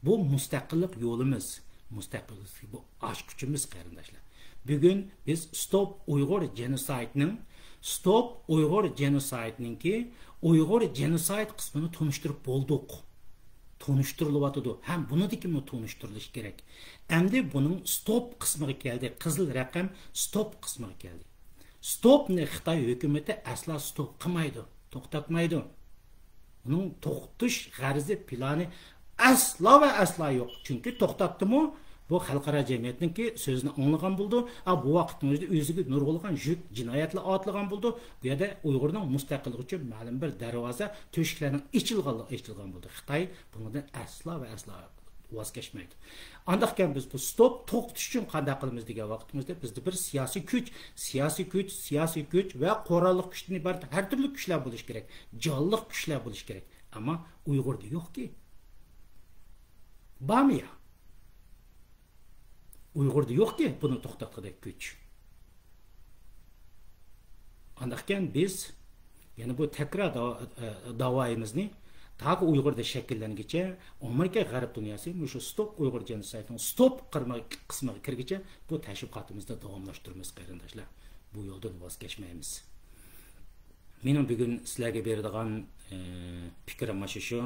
بۇ مۇستەقىللىق يولىمىز. مۇستەقىللىق بۇ ئاچقۇچىمىز، قېرىنداشلار. بۈگۈن بىز ستوپ ئۇيغۇر جېنوسايدنىڭ، ستوپ ئۇيغۇر جېنوسايدنىڭكى ئۇيغۇر جېنوسايد قىسمىنى تونۇشتۇرۇپ بولدۇق. تونۇشتۇرۇلۇۋاتىدۇ. ھەم بۇنىڭدىكىمۇ تونۇشتۇرۇلۇشى كېرەك. ئەمدى بۇنىڭ ستوپ قىسمىغا كەلدى. قىزىل رەقەم ستوپ قىسمىغا كەلدى. ستوپنى خىتاي ھۆكۈمىتى ئەسلا ستوپ قىلمايدۇ، توختاتمايدۇ. ئۇنىڭ توختىتىش غەرىزى، پىلانى ئەسلا ۋە ئەسلا يوق. چۈنكى توختاتتىمۇ، بۇ خەلقئارا جەمئىيەتنىڭكى سۆزىنى ئاڭلىغان بولىدۇ. ئا، بۇ ۋاقىتنىڭ ئۆزىدە ئۆزىگە نۇرغۇنلىغان يۈك، جىنايەتلەر ئاتلىغان بولىدۇ. بۇ يەردە ئۇيغۇرنىڭ مۇستەقىللىقى ئۈچۈن مەلۇم بىر دەرۋازە، تۆشۈكلەرنىڭ ئېچىلغانلىقى ئېچىلغان بولىدۇ. خىتاي بۇنىڭدىن ئەسلا ۋە ئەسلا ۋاز كەچمەيدۇ. ئانداقكەن بىز بۇ ستوپ توختىتىش ئۈچۈن قانداق قىلىمىز دېگەن ۋاقتىمىزدا، بىزدە بىر سىياسىي كۈچ، سىياسىي كۈچ، سىياسىي كۈچ ۋە قوراللىق كۈچتىن ئىبارەت ھەر تۈرلۈك كۈچلەر بولۇشى كېرەك، جانلىق كۈچلەر بولۇشى كېرەك. ئەمما ئۇيغۇردا يوقكى. بارمۇ يا؟ ئۇيغۇردا يوقكى بۇنى توختاتقۇدەك كۈچ. ئانداقكەن بىز يەنە بۇ تەكرار داۋا-، ئە، داۋايىمىزنى تاكى ئۇيغۇردا شەكىللەنگىچە، ئامېرىكا غەرب دۇنياسى مۇشۇ ستوپ ئۇيغۇر جېنوسايدنىڭ ستوپ قىرمىقى قىسمىغا كىرگىچە بۇ تەشۋىقاتىمىزنى داۋاملاشتۇرىمىز، قېرىنداشلار. بۇ يولدىن ۋاز كەچمەيمىز. مېنىڭ بۈگۈن سىلەرگە بېرىدىغان، ئە، پىكرىم مانا شۇ.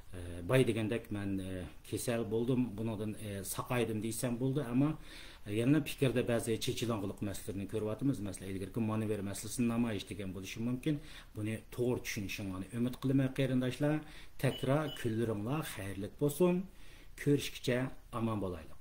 ئە، باي دېگەندەك مەن، ئە، كېسەل بولدۇم، بۇنىڭدىن، ئە، ساقايدىم دېسەم بولىدۇ، ئەمما، ئە، يەنە پىكىردە بەزى چېچىلاڭغۇلۇق مەسىلىلىرىنى كۆرۈۋاتىمىز. مەسىلەن، ئىلگىرىكى مانېۋىر مەسىلىسىنى نامايىش دېگەن بولۇشى مۇمكىن. بۇنى توغرا چۈشىنىشىڭلارنى ئۈمىد قىلىمەن، قېرىنداشلار. تەكرار كۈنلىرىڭلار خەيرلىك بولسۇن. كۆرۈشكىچە ئامان بولايلى.